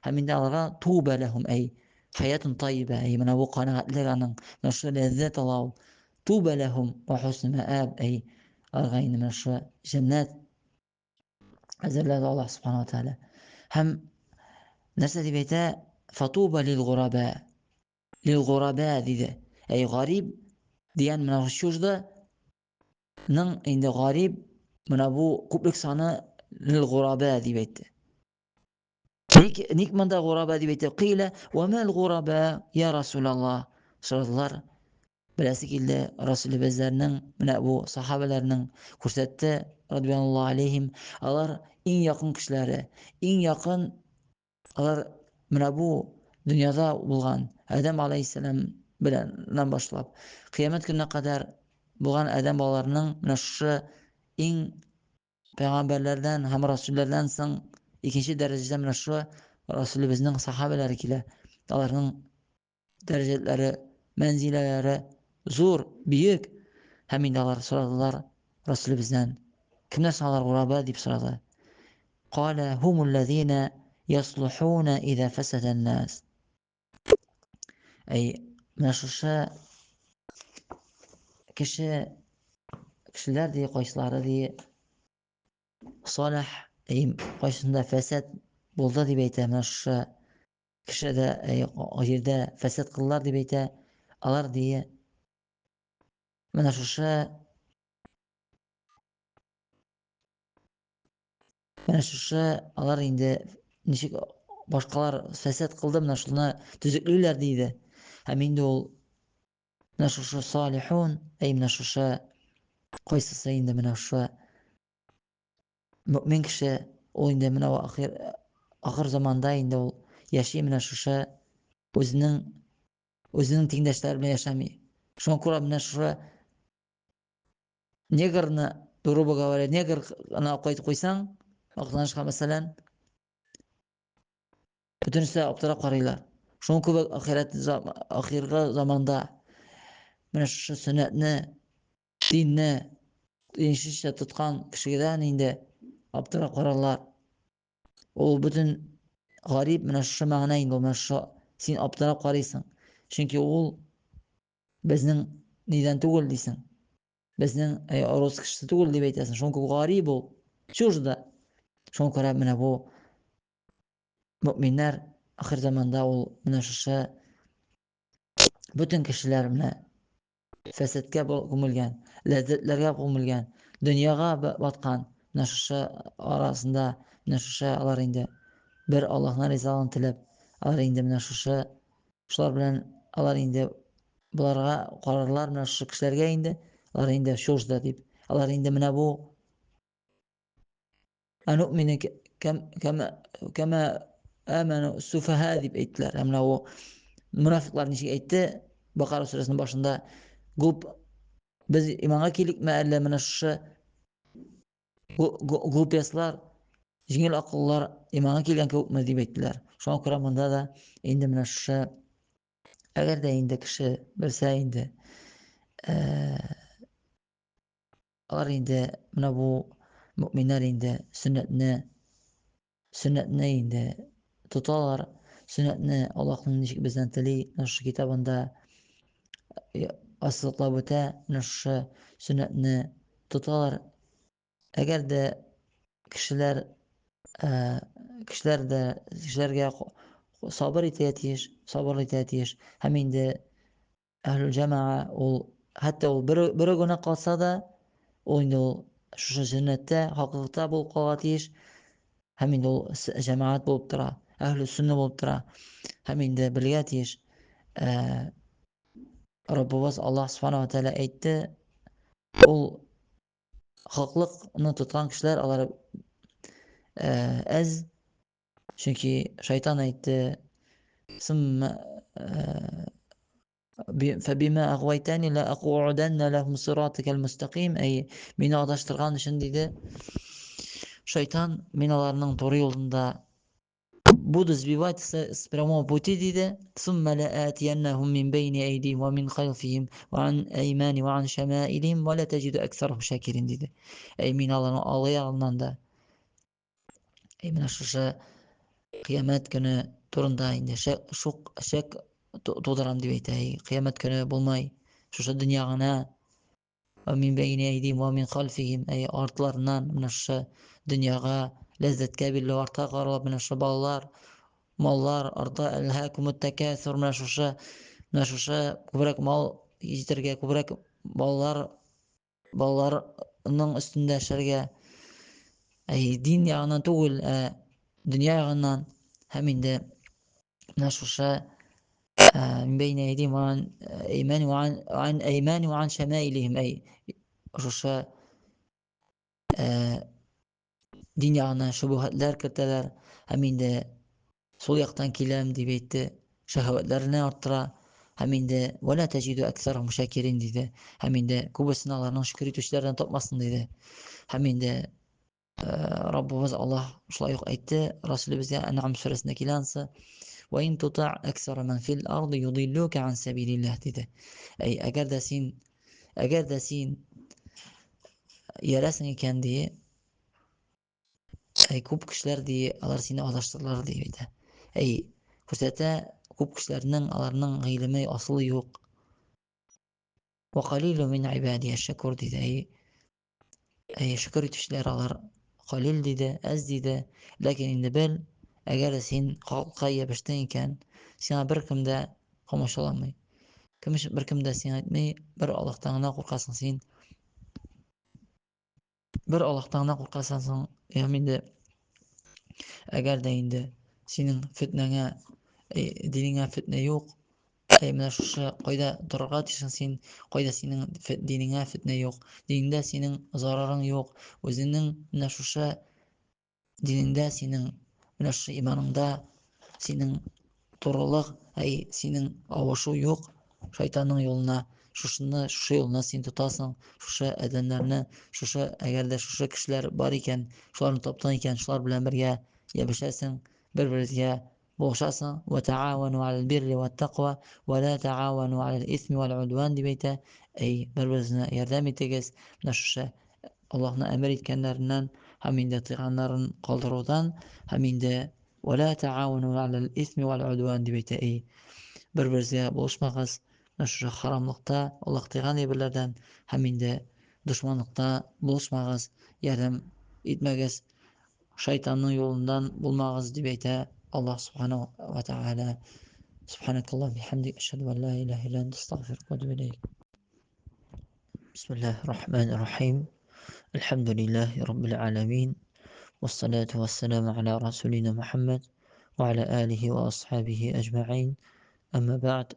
[SPEAKER 1] Һәм инде аларга туба ләһум, әй, хаятун тайиба, әй, менә бу канәгатьлек аның, менә шушы ләззәт ала ул. Туба ләһум ва хусну мааб, әй, аларга инде менә шушы җәннәт әзерләде Аллаһ субхана ва тааля. Һәм нәрсә дип әйтә? Фатуба лил гураба. Лил гураба диде. Әй, гариб дигән менә чужды ның инде гариб менә бу күплек саны лил гураба дип әйтте. Ник монда гураба дип әйтте? Кыйлә ва мал гураба я Расулаллаһ. Сорадылар. Беләсе килде Расулыбызларның, менә бу сахабаларның күрсәтте радиаллаһу алейхим, алар иң якын кешеләре, иң якын алар менә бу дөньяда булган Адәм алейхиссалам белән башлап кыямәт көненә кадәр булган адәм балаларының менә шушы иң пәйгамбәрләрдән һәм расулләрдән соң икенче дәрәҗәдә менә шушы Расулыбызның сахабалары килә. Аларның дәрәҗәләре, мәнзиләләре зур, бөек. Һәм инде алар сорадылар Расулыбыздан. Кемнәр соң алар гураба дип сорады. Кала хумул лазина яслухуна иза фасада нас. Әй, Менә шушы кеше кешеләр ди, кайсылары ди салих, кайсында фәсад булды дип әйтә. Менә шушы кешедә җирдә фәсад кылдылар дип әйтә. Алар ди менә шушы Менә шушы алар инде ничек башкалар фәсад кылды, менә шуны төзеклиләр диде. Һәм инде ул менә шушы салихун, әй менә шушы кайсысы инде менә шушы мөмин кеше, ул инде менә ахир ахыр заманда инде ул яши менә шушы үзенең үзенең тиңдәшләре белән яшәми. Шуңа күрә менә шушы негрны, грубо говоря, негрны кайтып куйсаң, Актанышка мәсәлән, бөтенесе аптырап карыйлар. Шуның кебек ахирәт ахиргы заманда менә шушы сөннәтне, динне тиешенчә тоткан кешедән инде аптырап карарлар. Ул бөтен гарип менә шушы мәгънә инде ул менә шушы син аптырап карыйсың. Чөнки ул безнең нидән түгел дисең. Безнең рус кешесе түгел дип әйтәсең. Шуның күп гарип ул. Чужда. Шуңа күрә менә бу мөминнәр ахыр заманда ул менә шушы бөтен кешеләр менә фәсадкә күмелгән, ләззәтләргә күмелгән, дөньяга баткан, менә шушы арасында менә шушы алар инде бер Аллаһның ризалыгын теләп, алар инде менә шушы шулар белән алар инде боларга карарлар менә шушы кешеләргә инде, алар инде чужда дип. Алар инде менә бу ану'мину кәмә кәмә аману суфаха дип әйттеләр. Ә менә бу мунафиклар ничек әйтте? Бакара сүрәсенең башында глуп без иманга киликме әллә менә шушы глупецлар, җиңел акыллылар иманга килгән кебекме дип әйттеләр. Шуңа күрә монда да инде менә шушы әгәр дә инде кеше белсә инде алар инде менә бу мөминнәр инде сөннәтне сөннәтне инде тоталар. Сөннәтне Аллаһның ничек бездән тели, менә шушы китабында ассызыклап үтә, менә шушы сөннәтне тоталар. Әгәр дә кешеләр кешеләр дә кешеләргә сабыр итәргә тиеш, сабыр итәргә тиеш. Һәм инде Әһлүл җәмәгә ул хәтта ул бер бер генә калса да, ул инде ул шушы җәннәттә, хаклыкта булып калырга тиеш. Һәм инде ул җәмәгать булып тора, әһлү сөннә булып тора. Һәм инде белгә тиеш. Раббыбыз Аллаһ Субхану ва Тааля әйтте, ул хаклыкны тоткан кешеләр алар әз. Чөнки шайтан әйтте, Сумма фәбима агвайтани ла аку'уданна лахум сиратакал мустаким. Әй, мине адаштырган өчен диде. Шайтан, мин аларның туры юлында буду сбивать с прямого пути диде. Сумма ла атияннахум мин бейни әйдихим ва мин халфихим ва ан әймани ва ан шамаилихим ва ла таҗиду аксарахум шакирин диде. Әй, мин аларның алгы ягыннан да Әй, менә шушы кыямәт көне турында инде шәк, шук, шәк тудырам дип әйтә. Әй, кыямәт көне булмай, шушы дөнья гына. Ва мин бәйни әйдим, ва мин халфихим. Әй, артларыннан менә шушы дөньяга, ләззәткә бирелеп, артка каралып, менә шушы балалар, маллар, арта әлһәкумут тәкәсүр, менә шушы күбрәк мал җитәргә, күбрәк балалар балаларның өстендә эшләргә, әй, дин ягыннан түгел, ә дөнья ягыннан һәм инде менә шушы бәйнә әйдим ва әймән ва ан әймән ва ан шамаилихим, әй, шушы дин ягына шөбүһәтләр кертәләр һәм инде сул яктан киләм дип әйтте, шәһәвәтләрне арттыра һәм инде вәлә тәҗиду әксәрһум шакирин диде. Һәм инде күбесен аларның шөкер итүчеләрдән тапмасын диде. Һәм инде Раббыбыз Аллаһ шулай ук әйтте, Расулебезгә Ән'ам сүрәсендә килә ансы. Ва ин тута әксәра ман фил арды юдиллука ан сәбилилләһ диде. Әй, әгәр дә син, әгәр дә син иярәсең икән ди, Әй, күп кешеләр ди, алар сине адаштырдылар дип әйтә. Әй, күрсәтә, Күп кешеләрнең аларның гыйлеме асылы юк. Ва калилу мин ибадия шакур диде. Әй, әй, шөкер итүчеләр алар калил диде, әз диде. Ләкин инде бел, әгәр дә син хаклыкка ябештең икән, сиңа беркем дә комачауламый. Кем беркем дә сиңа әйтми, бер Аллаһтан гына куркасың син. Бер Аллаһтан гына куркасаң соң, ягъни инде әгәр дә инде синең фетнәңә, динеңә фетнә юк, әй менә шушы кайда торырга тиешсең син, кайда синең динеңә фетнә юк, динеңдә синең зарарың юк, үзеңнең менә шушы динеңдә синең менә шушы иманыңда синең турылык, әй синең авышу юк шайтанның юлына, шушыны, шушы юлны син тотасың, шушы адәмнәрне, шушы әгәр дә шушы кешеләр бар икән, шуларны таптың икән, шулар белән бергә ябешәсең, бер-берегезгә булышасың. Ва таавану алал бирри ват таква ва ла таавану алал исми вал удван дип әйтә. Әй, бер-берегезне ярдәм итегез, менә шушы Аллаһның әмер иткәннәреннән һәм инде тыйганнарын калдырудан һәм инде ва ла таавану алал исми вал удван дип әйтә. Әй, бер-берегезгә булышмагыз, менә шушы харамлыкта, Аллаһ тыйган әйберләрдән һәм инде дошманлыкта булышмагыз, ярдәм итмәгез, шайтанның юлыннан булмагыз дип әйтә Аллаһ субхана ва тааля. Субханакаллаху бихамдик, ашһаду ан ла илаһа илля анта, астагфирука ва атубу илейк. Бисмиллахир рахманир рахим. Альхамдулиллахи раббил аламин. Вассалату вассаламу аля расулина Мухаммад ва аля алихи ва асхабихи аҗмаин. Әмма бәгъд.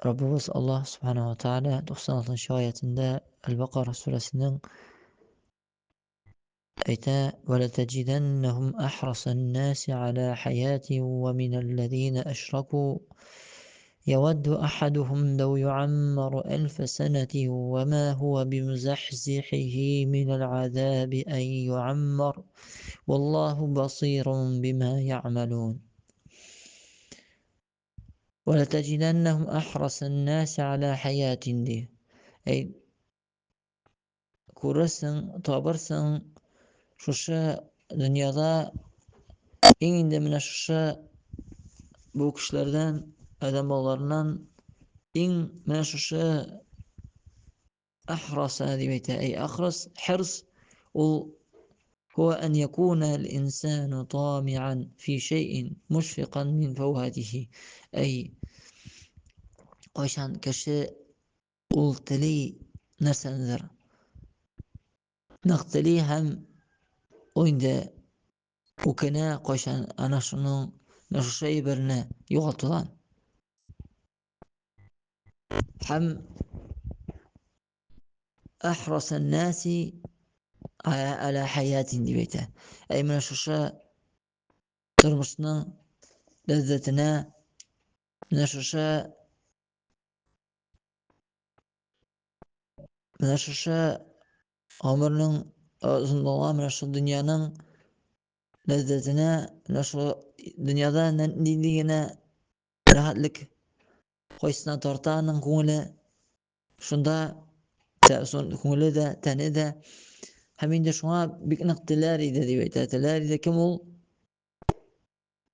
[SPEAKER 1] Раббыбыз Аллаһ субхана ва тааля 96 аятында Әл-Бакара сүрәсенең әйтә: "Ва латаҗиданнахум ахрасан наси аля хаяти ва миналлазина ашраку يود أحدهم لو يعمر ألف سنة وما هو بمزحزحه من العذاب أن يعمر والله بصير بما يعملون. ولتجدنهم أحرص الناس على حياة دي. أي күрерсең, табырсың шушы дөньяда иң инде менә шушы бу кешеләрдән, адәм балаларыннан иң менә шушы ахраса дип әйтә. Әй ахрас, хирс ул هو أن يكون الإنسان طامعا في شيء مشفقا من فواته. Әй кайчан кеше ул тели нәрсәнедер, нык тели һәм ул инде үкенә кайчан ана шуның менә шушы әйберне югалтудан. Һәм ахрасан наси аля хаятин дип әйтә. Әй менә шушы тормышның ләззәтенә, менә шушы гомернең озынлыгына, менә шушы дөньяның ләззәтенә, менә шул дөньяда нинди генә рәхәтлек кайсына тарта аның күңеле, шунда күңеле дә, тәне дә. Һәм инде шуңа бик нык теләр иде дип әйтә. Теләр иде кем ул?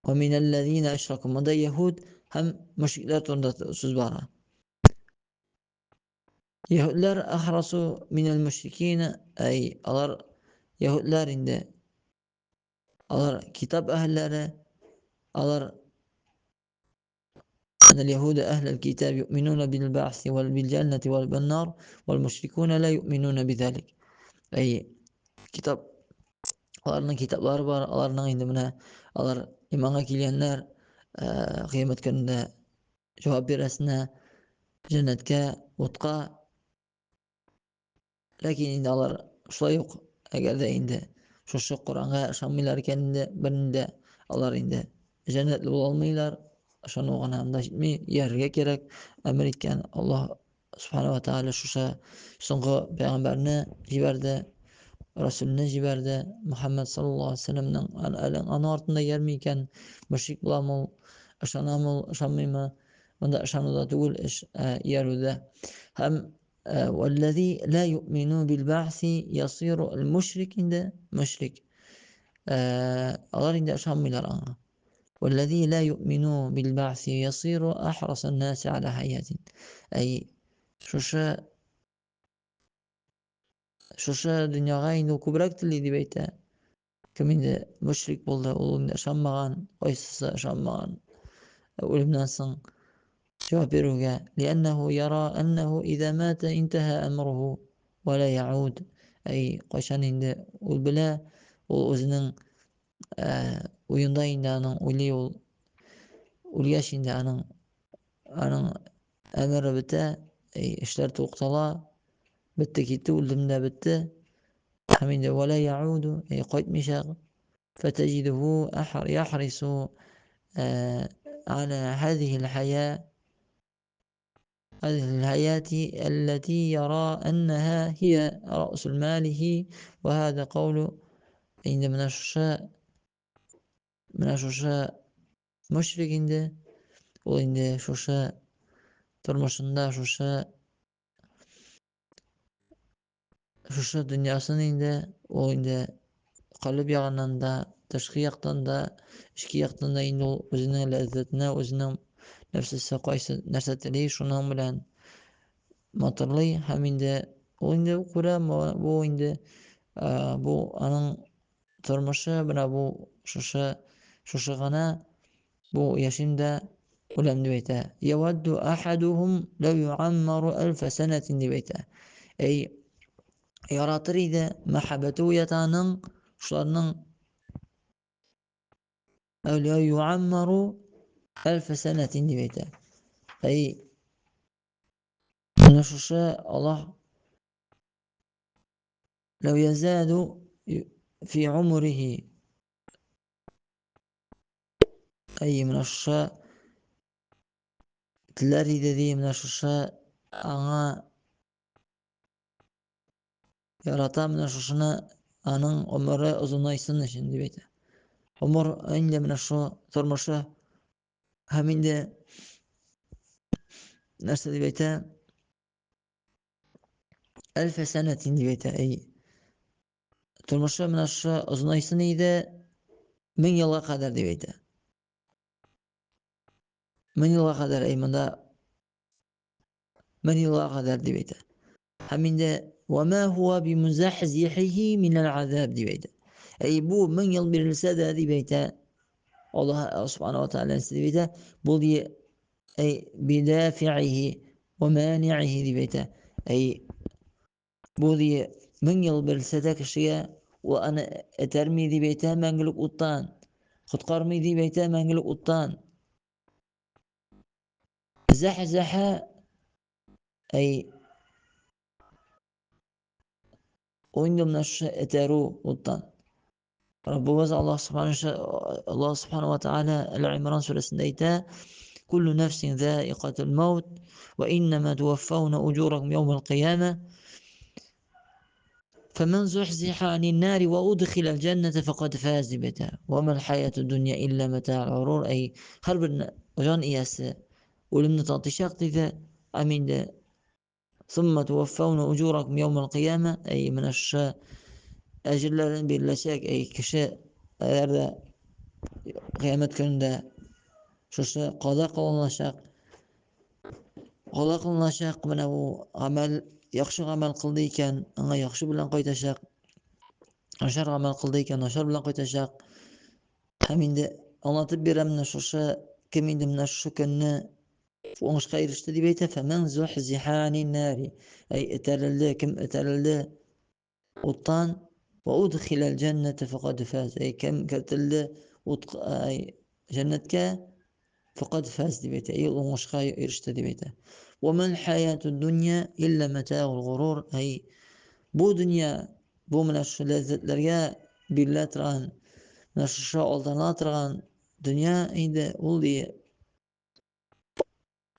[SPEAKER 1] Ва минәлләзина ашраку. Монда яһүд һәм мөшрикләр турында сүз бара. Яһүдләр ахрасу минәл мөшрикина, әй алар яһүдләр инде. Алар китап әһелләре, алар أن اليهود أهل الكتاب يؤمنون بالبعث وبالجنة والنار والمشركون لا يؤمنون بذلك. Әй китап, аларның китаплары бар, аларның инде менә алар иманга килгәннәр, кыямәт көнендә җавап бирәсенә, җәннәткә, утка. Ләкин инде алар шулай ук, әгәр дә инде шушы Коръәнгә ышанмыйлар икән инде, бернинди алар инде җәннәтле була алмыйлар. Ышану гына анда җитми, иярергә кирәк. Әмер иткән Аллаһ субхана ва тааля шушы соңгы пәйгамбәрне җибәрде, Расулны җибәрде. Мухаммад саллаллаһу алейһи ва сәлләмнең аның артында иярми икән, мөшрик буламы ул, ышанамы ул, ышанмыймы? Монда ышануда түгел эш, иярүдә. Һәм валлази ла юъмину бил бәъси ясиру аль-мушрик инде мөшрик. Алар инде ышанмыйлар аңа. والذي لا يؤمن بالبعث يصير أحرص الناس على حياة. Әй, шушы дөньяга инде ул күбрәк тели дип әйтә. Кем инде мөшрик булды, ул инде ышанмаган, кайсысы ышанмаган үлемнән соң җавап бирүгә. لأنه يرى أنه إذا مات انتهى أمره ولا يعود. Әй, кайчан инде ул белә, ул үзенең уенда инде аның уйлый, ул үлгәч инде аның әмере бетә, эшләр туктала, бетте китте, үлдем дә бетте. Һәм инде вәлә яуду, кайтмыйча. فتجده يحرص على هذه الحياة، هذه الحياة التي يرى أنها هي رأس ماله. وهذا قول инде менә шушы мөшрик инде ул инде шушы тормышында шушы дөньясын инде ул инде калеб ягыннан да, тышкы яктан да, эчке яктан да инде ул үзенең ләззәтенә, үзенең нәфсесе кайсы нәрсә тели, шуның белән матурлый. Һәм инде ул инде күрә, бу инде бу аның тормышы, менә бу шушы гына, бу яшим дә үләм дип әйтә. يود أحدهم لو يعمر ألف سنة дип әйтә. Әй, яратыр иде, мәхәббәте уята аның шуларның لو يعمر ألف سنة дип әйтә. Әй, менә шушы Аллаһ لو يزاد في عمره. Әй, менә шушы теләр иде ди, менә шушы аңа ярата менә шушыны, аның гомере озынайсын өчен дип әйтә. Гомер инде менә шу тормышы. Һәм инде нәрсә дип әйтә? ألف سنة дип әйтә. Әй, тормышы менә шушы озынайсын иде 1000 елга кадәр дип әйтә. 1000 елга кадәр, әй, монда 1000 елга кадәр дип әйтә. Һәм инде وما هو بمزحزحه من العذاب дип әйтә. Әй, бу 1000 ел бирелсә дә дип әйтә. Аллаһ سبحانه وتعالى дип әйтә. Бу ди, әй, بدافعه ومانعه дип әйтә. Әй, бу ди 1000 ел бирелсә дә кешегә, ул аны этәрми дип әйтә мәңгелек уттан. Коткармый дип әйтә мәңгелек уттан. زحزح әй инде менә шушы этәрү уттан. Раббыбыз Аллаһ سبحانه وتعالى Әл-Имран сүрәсендә әйтә: كل نفس ذائقة الموت وإنما توفون أجوركم يوم القيامة فمن زحزح عن النار وأدخل الجنة فقد فاز дип әйтә. وما الحياة الدنيا إلا متاع الغرور. Әй, һәрбер җан иясе үлемне татыячак диде. Һәм инде ثم توفون أجوركم يوم القيامة. Әй, менә шушы әҗерләрен биреләчәк. Әй, кеше әгәр дә кыямәт көнендә шушы каза кылыначак, каза кылыначак, менә бу гамәл, яхшы гамәл кылды икән, аңа яхшы белән кайтачак, начар гамәл кылды икән, начар белән кайтачак. Һәм инде аңлатып бирәм, менә шушы кем инде менә шушы көнне уңышка иреште дип әйтә. فمن زحزح عن النار, әй, этәрелде, кем этәрелде уттан, وأدخل الجنة فقد فاز. Әй, кем кертелде ут, әй, җәннәткә, فقد فاز дип әйтә, әй, уңышка иреште дип әйтә. وما الحياة الدنيا إلا متاع الغرور. Әй, бу дөнья бу менә шушы ләззәтләргә бирелә торган, менә шушы алдана торган дөнья инде ул ди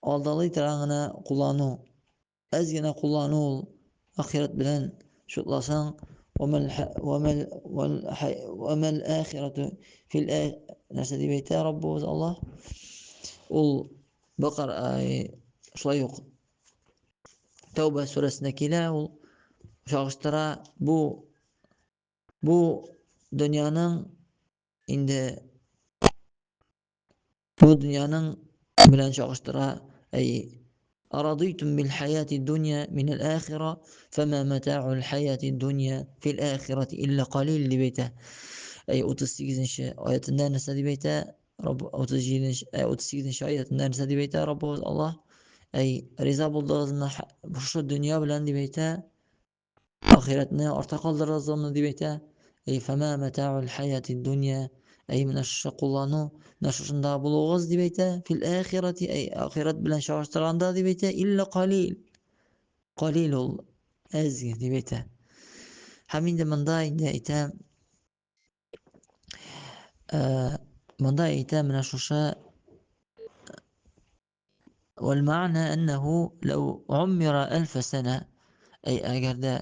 [SPEAKER 1] алдалый торган гына куллану, әз генә куллану ул ахирәт белән чутласаң. وما الآخرة في нәрсә дип әйтә Раббыбыз Аллаһ ул Бакар, шулай ук Тәүбә сүрәсендә килә, ул чагыштыра бу дөньяның инде. Бу дөньяның белән чагыштыра, әй أرضيتم بالحياة الدنيا من الآخرة فما متاع الحياة الدنيا في الآخرة إلا قليل дип әйтә. Әй 38 аятында нәрсә дип әйтә? Рабб 37 38 аятында нәрсә дип әйтә Раббыбыз Аллаһ? Әй риза булдыгызмы шушы дөнья белән дип әйтә. Ахирәтне арта калдырасызмы дип әйтә. Әй фама матаул хаятид дөнья. Әй менә шушы куллану, менә шушында булуыгыз дип әйтә. Фил ахирати, әй ахирәт белән чагыштырганда дип әйтә, илля калил. Калил ул әз дип әйтә. Һәм инде монда инде әйтә, монда әйтә менә шушы والمعنى أنه لو عمر ألف سنة أي әгәр дә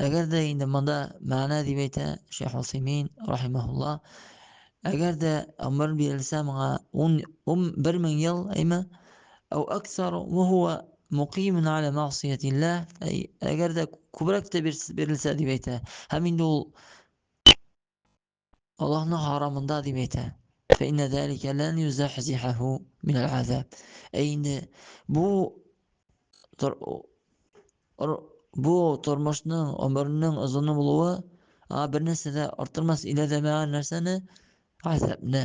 [SPEAKER 1] әгәр дә инде монда мәгънә дип әйтә Шейх Усаймин рахимахулла әгәр дә гомер бирелсә моңа ун бер мең ел әйме أو أكثر وهو مقيم على معصية الله أي әгәр дә күбрәк тә бирелсә дип әйтә һәм инде ул Аллаһның харамында дип әйтә. Фәиннә зәликә лән юзәхзихәһу минәл азаб. Ә инде бу бу тормышның, гомернең озыны булуы аңа бер нәрсә дә арттырмас, илә дәмәгән нәрсәне, азабны.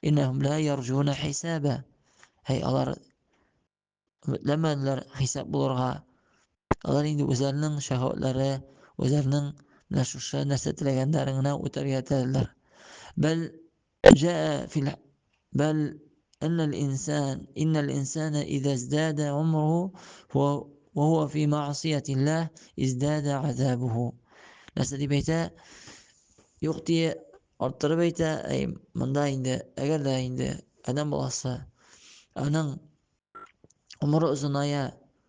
[SPEAKER 1] Иннәһум ла ярҗуна хисаба. Әй, алар өметләнмәделәр хисап булырга. Алар инде үзләренең шәһвәтләре, үзләренең менә шушы нәрсә теләгәннәрен генә үтәргә теләделәр. Бәл җаа фил бәл أن الإنسان إن الإنسان إذا ازداد عمره وهو في معصية الله ازداد عذابه. Нәрсә дип әйтә? Юк дие арттырып әйтә, әй, монда инде, әгәр дә инде адәм баласы аның гомере озыная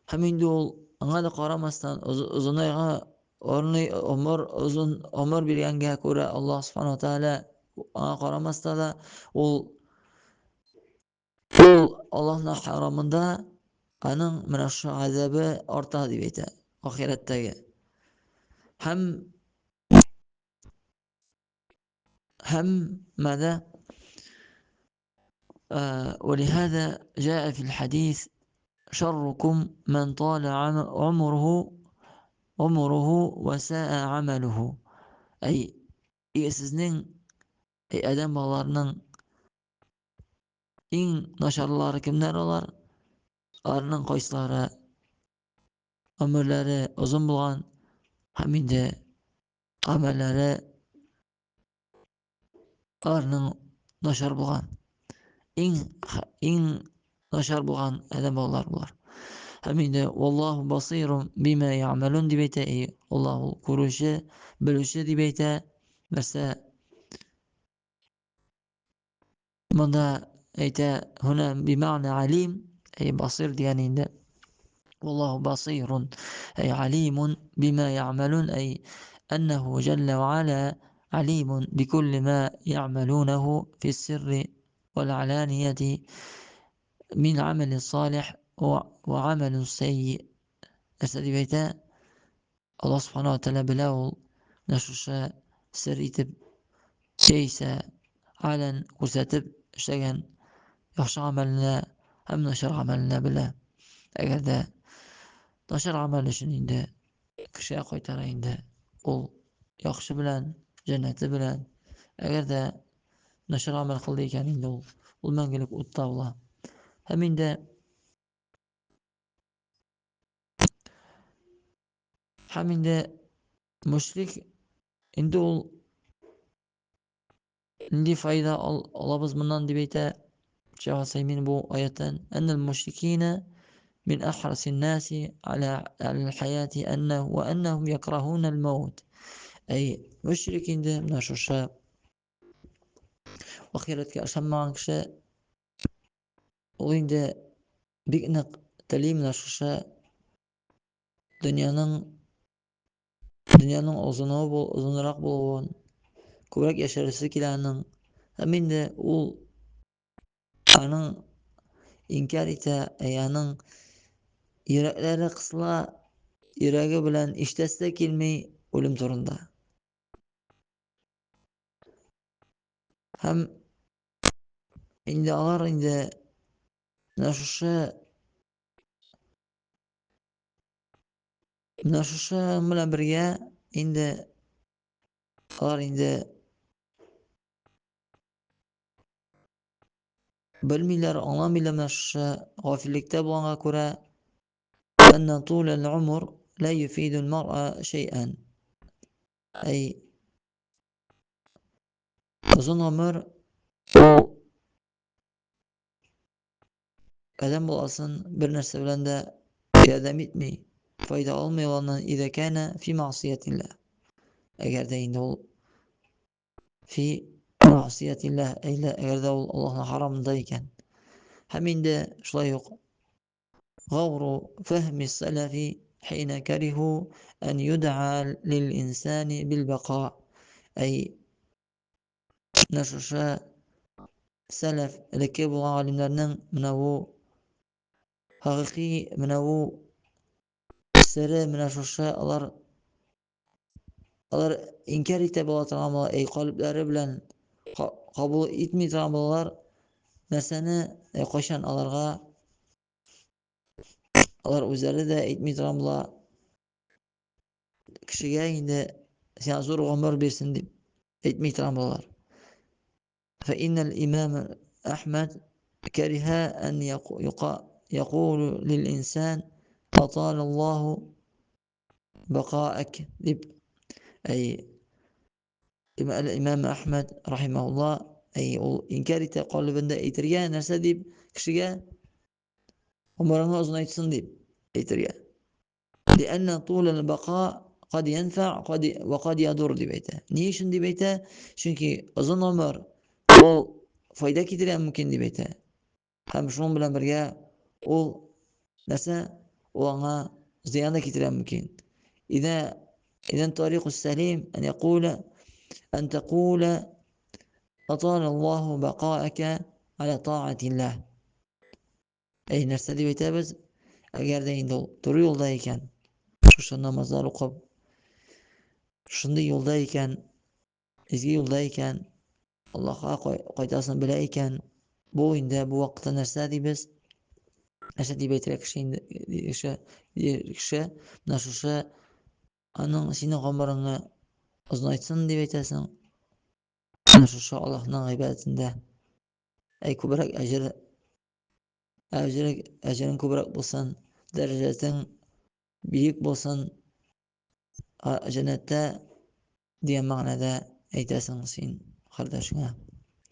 [SPEAKER 1] һәм инде ул аңа да карамастан озынайга орны гомер озын гомер биргәнгә күрә Аллаһ субхана тәгалә аңа карамаста да ул ул Аллаһның харамында аның менә шушы газабы арта дип әйтә ахирәттәге. Һәм һәм ماذا ولهذا جاء في الحديث شركم من طال عمره عمره وساء عمله أي сезнең әй адәм балаларының иң начарлары кемнәр алар? Аларның кайсылары гомерләре озын булган һәм инде гамәлләре аларның начар булган. Иң иң начар булган адәм балалар булар. Һәм инде Аллаһу басирун бима я'малун дип әйтә, и Аллаһ ул күрүче, белүче дип әйтә. Нәрсә монда әйтә, һуна бимәгънә алим, әй басир дигән инде. Аллаһу басирун, әй алимун бима я'малун, әй әннәһу җәллә ва аля алимун бикулли ма я'малунаху фис-сирри вал аланияти мин амали салих ва амалин сайи. Нәрсә дип әйтә? Аллаһ субхана ва тәгалә белә ул менә шушы сер итеп яисә алән күрсәтеп эшләгән яхшы гамәленә һәм начар гамәленә белә. Әгәр дә начар гамәл өчен инде кешегә кайтара инде ул яхшы белән, җәннәте белән. Әгәр дә начар гамәл кылды икән инде ул, ул мәңгелек утта була. Һәм инде Һәм инде мөшрик инде ул нинди файда ал, алабыз моннан дип әйтә Шейх Усаймин бу аяттан. Әннәл мушрикина мин ахрасин наси аля аль-хаяти аннаху ва аннахум якрахуна аль-маут. Әй, мөшрик инде менә шушы ахирәткә ышанмаган кеше ул инде бик нык тели менә шушы дөньяның дөньяның озыны бул, озынрак булуын, күбрәк яшәресе килә аның. Һәм инде ул аның инкяр итә, әй аның йөрәкләре кысыла, йөрәге белән ишетәсе дә килми үлем турында. Һәм Инде алар инде менә шушы менә шушы белән бергә инде алар инде белмиләр, аңламыйлар менә шушы гафиллектә булганга күрә. Әннә туләл умр ла юфидул мар'a шәйән. Әй, озын гомер ул адәм баласын бер нәрсә белән дә ярдәм итми, файда алмый ул аннан идә кәнә фи мәгъсиятилләһ. Әгәр дә инде ул фи мәгъсиятилләһ, әгәр дә ул Аллаһның харамында икән. Һәм инде шулай ук غور فهم السلف حين كرهوا أن يدعى للإنسان بالبقاء. أي менә шушы сәләф элекке булган галимнәрнең менә бу хакыйкый менә бу сере менә шушы алар алар инкяр итә була торган була, әй калебләре белән кабул итми торган булалар нәрсәне, кайчан аларга алар үзләре дә әйтми торган була кешегә инде сиңа зур гомер бирсен дип әйтми торган булалар. فإن الإمام أحمد كره أن يقول للإنسان أطال الله بقاءك дип әй имам Әхмәд рахимаулла әй ул инкяр итә калебендә әйтергә нәрсә дип кешегә гомереңне озынайтсын дип әйтергә. لأن طول البقاء قد ينفع قد وقد يضر дип әйтә. Ни өчен дип әйтә? Чөнки озын гомер ул файда китерә мөмкин дип әйтә. Һәм шуның белән бергә ул нәрсә? Ул аңа зыян да китерә мөмкин. Идә إذن طريق السليم أن يقول أن تقول أطال الله بقاءك على طاعة الله. Әй, нәрсә дип әйтәбез? Әгәр дә инде ул туры юлда икән, шушы намазлар укып, шундый юлда икән, изге юлда икән, Аллаһка кайтасын белә икән, бу инде бу вакытта нәрсә дибез? Нәрсә дип әйтергә кеше инде кеше кеше менә шушы аның синең гомереңне озынайтсын дип әйтәсең. Менә шушы Аллаһның гыйбадәтендә әй күбрәк әҗер әҗер әҗерең күбрәк булсын, дәрәҗәсең биек булсын, җәннәттә дигән мәгънәдә әйтәсең син кардәшеңә.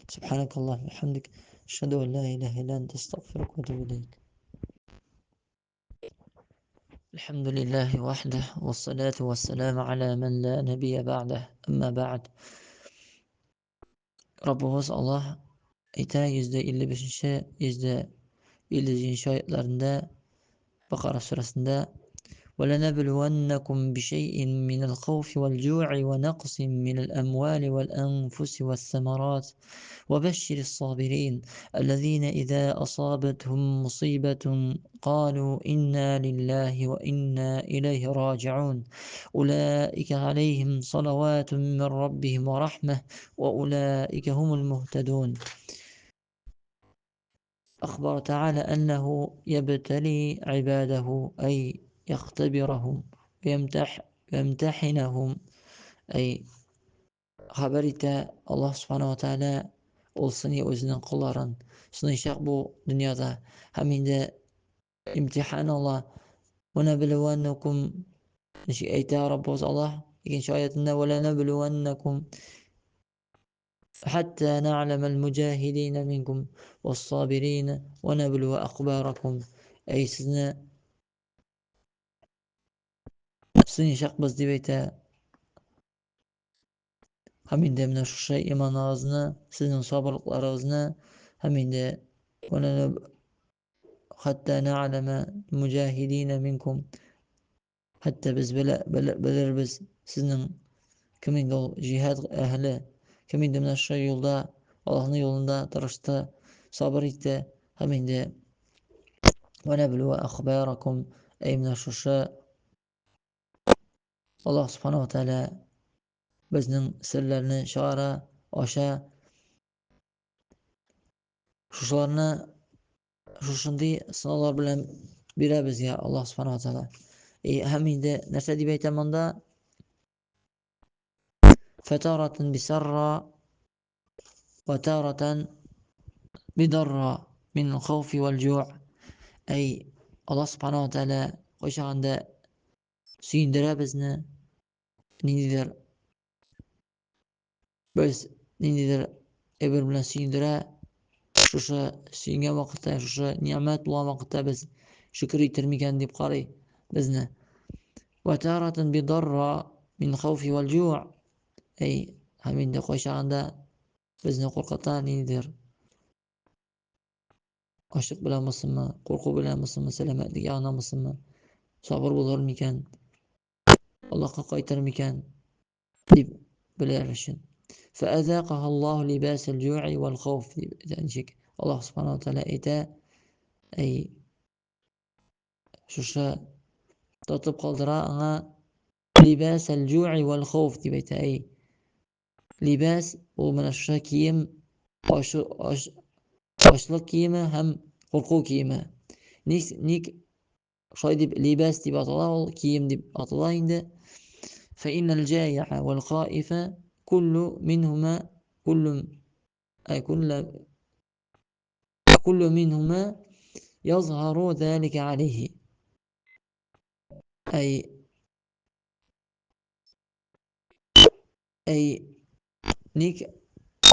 [SPEAKER 1] Субханакаллаху ва бихамдик, ашһаду ан ла илаһа илля анта, астагфирука ва атубу илейк. الحمد لله وحده والصلاة والسلام على من لا نبي بعده أما بعد. Раббыбыз Аллаһ әйтә 155-нче, 157-нче аятларында Бакара сүрәсендә: وَلَنَبْلُوَنَّكُمْ بِشَيْءٍ مِنَ الْخَوْفِ وَالْجُوعِ وَنَقْصٍ مِنَ الْأَمْوَالِ وَالْأَنْفُسِ وَالثَّمَرَاتِ وَبَشِّرِ الصَّابِرِينَ الَّذِينَ إِذَا أَصَابَتْهُمْ مُصِيبَةٌ قَالُوا إِنَّا لِلَّهِ وَإِنَّا إِلَيْهِ رَاجِعُونَ أُولَئِكَ عَلَيْهِمْ صَلَوَاتٌ مِنْ رَبِّهِمْ وَرَحْمَةٌ وَأُولَئِكَ هُمُ الْمُهْتَدُونَ. أخبر تعالى أنه يبتلي عباده أي يختبرهم ويمتحنهم أي хәбәр итә Аллаһ Субхану ва Тааля ул сыный үзенең колларын, сыныйчак бу дөньяда һәм инде имтихан ала. Вәнәблүәннәкүм ничек әйтә Раббыбыз Аллаһ икенче аятында: вәләнәблүәннәкүм хәтта нәгъләмәл муҗаһидина минкум вассабирина ва нәблүә әхбаракум. Әй сезне сыныйчакбыз дип әйтә. Һәм инде менә шушы иманыгызны, сезнең сабырлыкларыгызны һәм инде хәтта нәгъләмә муҗаһидина минкум, хәтта без белербез сезнең кем инде ул җиһад әһеле, кем инде менә шушы юлда, Аллаһның юлында тырышты, сабыр итте һәм инде ва нәблүә әхбаракум, әй менә шушы Аллаһ Субхану ва Тааля безнең серләрне чыгара, ача. Шушыларны шушындый сынаулар белән бирә безгә Аллаһ Субхану ва Тааля. И һәм инде нәрсә дип әйтә монда? Фатаратан бисарра ва таратан бидарра мин хауфи вал җу'. Әй, Аллаһ Субхану ва Тааля кайчагында сөендерә безне ниндидер без ниндидер әйбер белән сөендерә, шушы сөенгән вакытта, шушы ни'мәт булган вакытта без шөкер итер микән дип карый безне. Ва таратан бидарра мин хауфи вал җу'. Әй, һәм инде кайчагында безне куркыта ниндидер ачлык белән булсынмы, курку белән булсынмы, сәламәтлек ягыннан булсынмы, сабыр булыр микән, Аллаһка кайтыр микән дип белер өчен. فأذاقها الله لباس الجوع والخوف дип әйтә ничек Аллаһ Субхану Тәгалә әйтә, әй шушы тотып калдыра аңа либас аль-җу'i вал хауф дип әйтә, әй либас ул менә шушы кием ачлык киеме һәм курку киеме. Ник ник Шулай дип либәс дип атала ул, кием дип атала инде. Фәиннәл җаиа вәл хаифа куллу минһума куллу әй кулла куллу минһума язһару залика алейхи. Әй әй ник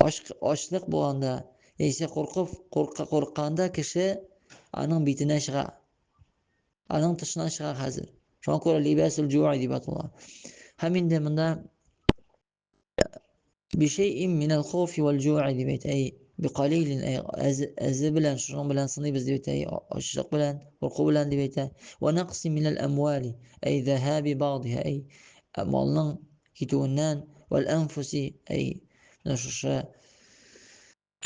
[SPEAKER 1] ачлык булганда яисә куркып курка курыкканда кеше аның битенә чыга. Аның тышына чыга хәзер. Шуңа күрә либәсул җуа дип атала. Һәм инде монда бишәйин минәл хауфи вәл җуи дип әйтә. Әй, бикалилин, әй, әзе белән, шуның белән сыныйбыз дип әйтә. Әй, ачлык белән, курку белән дип әйтә. Вә нәкъси минәл әмвали, әй, зәһаби багдиһа, әй, малның китүеннән, вәл әнфуси, әй, менә шушы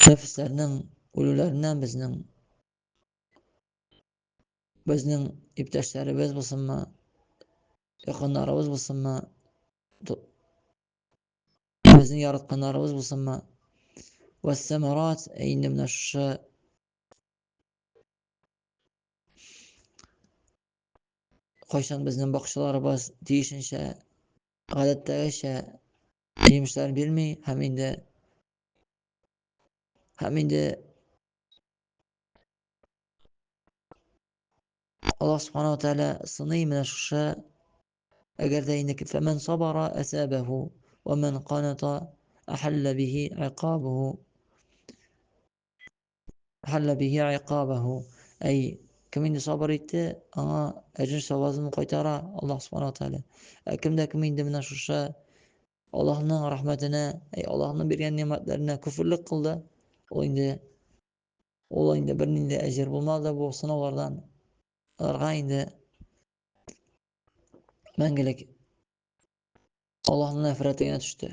[SPEAKER 1] нәфесләрнең үлүләреннән безнең безнең иптәшләребез булсынмы, якыннарыбыз булсынмы, безнең яратканнарыбыз булсынмы, вәссәмәрат, әй, инде менә шушы кайчан безнең бакчаларыбыз тиешенчә, гадәттәгечә җимешләр бирми һәм инде Аллаһ Субхану Тәгалә сыный менә шушы әгәр дә инде фәмән сабара әсәбәһу ва ман каната ахалла бихи гыйкабуху Хәллә бихи гыйкабаху. Әй, кем инде сабыр итте, аңа әҗер савабын кайтара Аллаһ Субхану Тәгалә. Ә кем дә кем инде менә шушы Аллаһның рәхмәтенә, әй Аллаһның биргән ни'мәтләренә күферлек кылды, ул инде ул инде бернинди әҗер булмады бу сынаулардан. Аларга инде мәңгелек Аллаһның нәфрәте генә төште.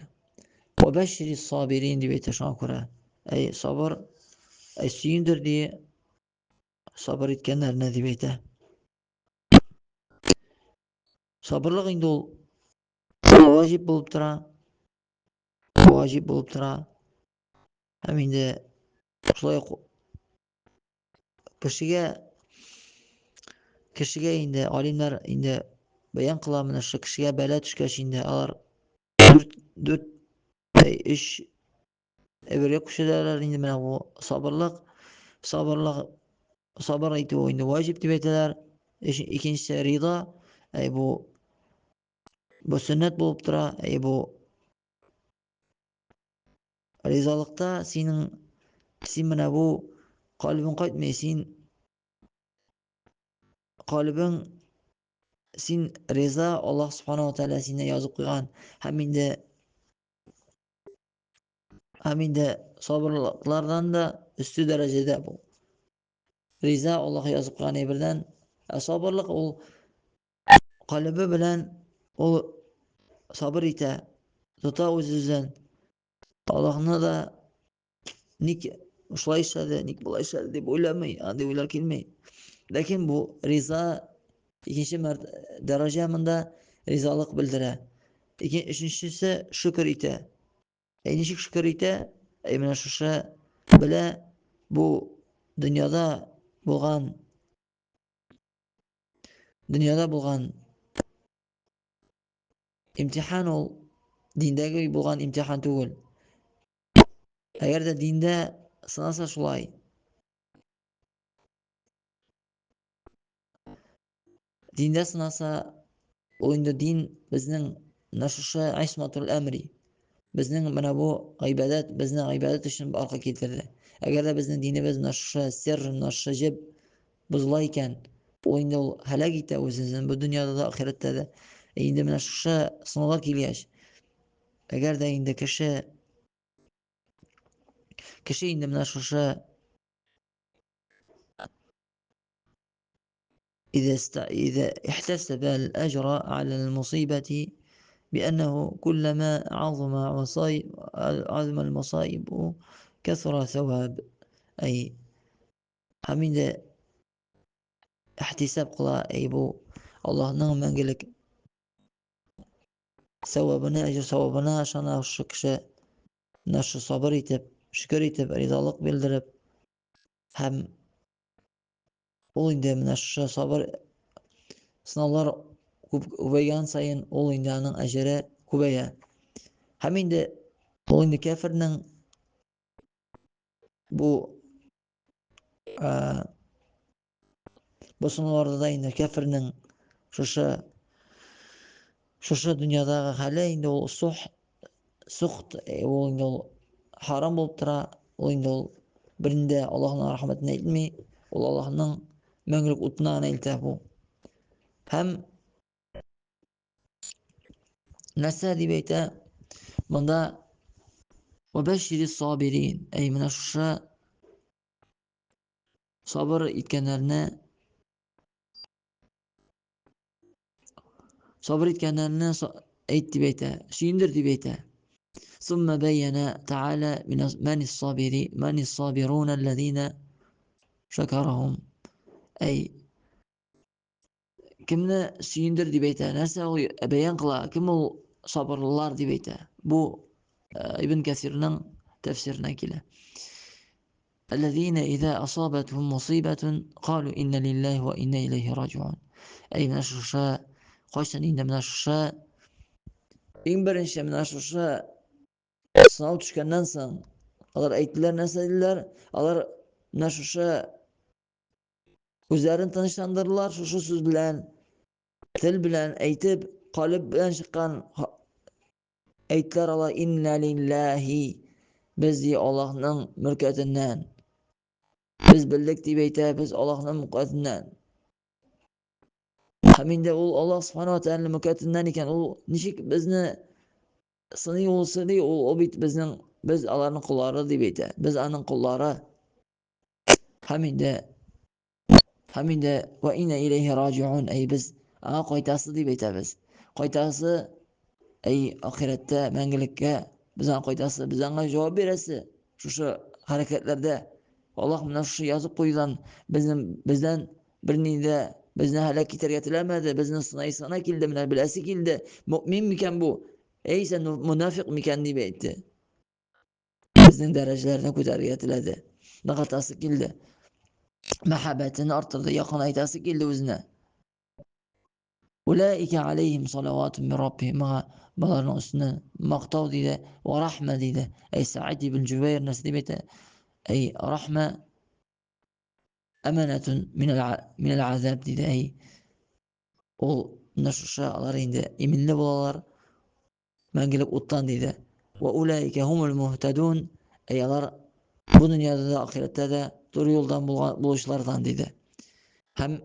[SPEAKER 1] Ва бәшири сабирин дип әйтә шуңа күрә. Әй сабыр, әй сөендер ди сабыр иткәннәрне дип әйтә. Сабырлык инде ул ваҗиб булып тора. Ваҗиб булып тора. Һәм инде шулай ук кешегә кешегә инде алимнар инде бәян кыла менә шул кешегә бәла төшкәч инде алар дүрт дүрт өч әйбергә күчерәләр инде менә бу сабырлык сабырлык сабыр итү инде ваҗиб дип әйтәләр. Икенчесе рида, әй бу бу сөннәт булып тора, әй бу ризалыкта синең син менә бу калбең кайтмый, син калбең син риза Аллаһ Субхану ва Тааля сине язып куйган һәм инде сабырлыклардан да өсте дәрәҗәдә бу. Риза Аллаһ язып куйган әйбердән, ә сабырлык ул калебе белән ул сабыр итә, тота үз-үзен. Аллаһны да ник шулай эшләде, ник болай эшләде дип уйламый, андый уйлар килми. Ләкин бу риза икенче дәрәҗә монда ризалык белдерә. Икен, өченчесе шөкер итә. Ә ничек шөкер итә? Әй менә шушы белә. Бу дөньяда булган дөньяда булган имтихан ул диндәге булган имтихан түгел. Әгәр дә диндә сынаса шулай. Диндә сынаса, ул инде дин безнең менә шушы исматул әмри. Безнең менә бу гыйбадәт безне гыйбадәт өчен арка китерде. Әгәр дә безнең динебез менә шушы сер, менә шушы җеп бозыла икән, ул инде ул һәлак итә үзен бу дөньяда да, ахирәттә дә. Инде менә шушы сынаулар килгәч, әгәр дә инде кеше кеше инде менә шушы إذا است... إذا احتسب الأجر على المصيبة بأنه كلما عظم مصائب عظم المصائب كثر ثواب أي һәм инде ихтисаб кыла, әй бу Аллаһның мәңгелек савабына, әҗер савабына ышана шушы кеше, менә шушы сабыр итеп, шөкер итеп, ризалык белдереп, һәм ул инде менә шушы сабыр сынаулар күбәйгән саен ул инде аның әҗере күбәя. Һәм инде ул инде кәфернең бу бу сынауларда да инде кәфернең шушы шушы дөньядагы хәле инде ул сух сухт ул инде ул харам булып тора, ул инде ул бернинди Аллаһның рәхмәтенә илтми, ул Аллаһның мәңгелек утына гына илтә бу. Һәм нәрсә дип әйтә монда? Вәбәшшири сабирин. Әй, менә шушы сабыр иткәннәрне сабыр иткәннәрне әйт дип әйтә, сөендер дип әйтә. ثم بين تعالى من الصابرين من الصابرون الذين شكرهم أي кемне сөендер дип әйтә, нәрсә ул бәян кыла, кем ул сабырлылар дип әйтә. Бу Ибн Кәсирнең тәфсиренә килә. الذين إذا أصابتهم مصيبة قالوا إن لله وإنا إليه راجعون. Әй, менә шушы кайчан инде менә шушы иң беренче менә шушы сынау төшкәннән соң алар әйттеләр, нәрсә диделәр? Алар менә шушы үзләрен тынычландырдылар шушы сүз белән, тел белән әйтеп, калеб белән чыккан әйттеләр алар инна лилләһи, без ди Аллаһның мөлкәтеннән. Без белдек дип әйтә, без Аллаһның мөлкәтеннән. Һәм инде ул Аллаһ субхана ва тәгаләнең мөлкәтеннән икән, ул ничек безне сыный, ул сыный, ул бит безнең, без аларның коллары дип әйтә. Без аның коллары. Һәм инде һәм инде ва инна иләйһи раҗиун, әй без аңа кайтасы дип әйтәбез. Кайтасы, әй ахирәттә мәңгелеккә без аңа кайтасы, без аңа җавап бирәсе. Шушы хәрәкәтләрдә Аллаһ менә шушы язып куйган, безнең бездән берни дә безне һәлак итәргә теләмәде, безне сынайсы гына килде, менә беләсе килде, мөэмин микән бу, әй сән мунафик микән дип әйтте. Безнең дәрәҗәләрне күтәрергә теләде. Ныгытасы килде. Мәхәббәтен арттырды, якынайтасы килде үзенә. Улаика алейхим салаватун мин раббихим. Моңа баларның өстенә мактау диде, ва рахма диде. Әй Саид ибн Җубайр нәрсә дип әйтә? Әй рахма аманатун минал азаб диде. Әй ул менә шушы алар инде иминле булалар. Мәңгелек уттан диде. Вә улаика хумул муһтадун. Әй алар бу дөньяда да, ахирәттә дә туры юлдан булган булучылардан диде. Һәм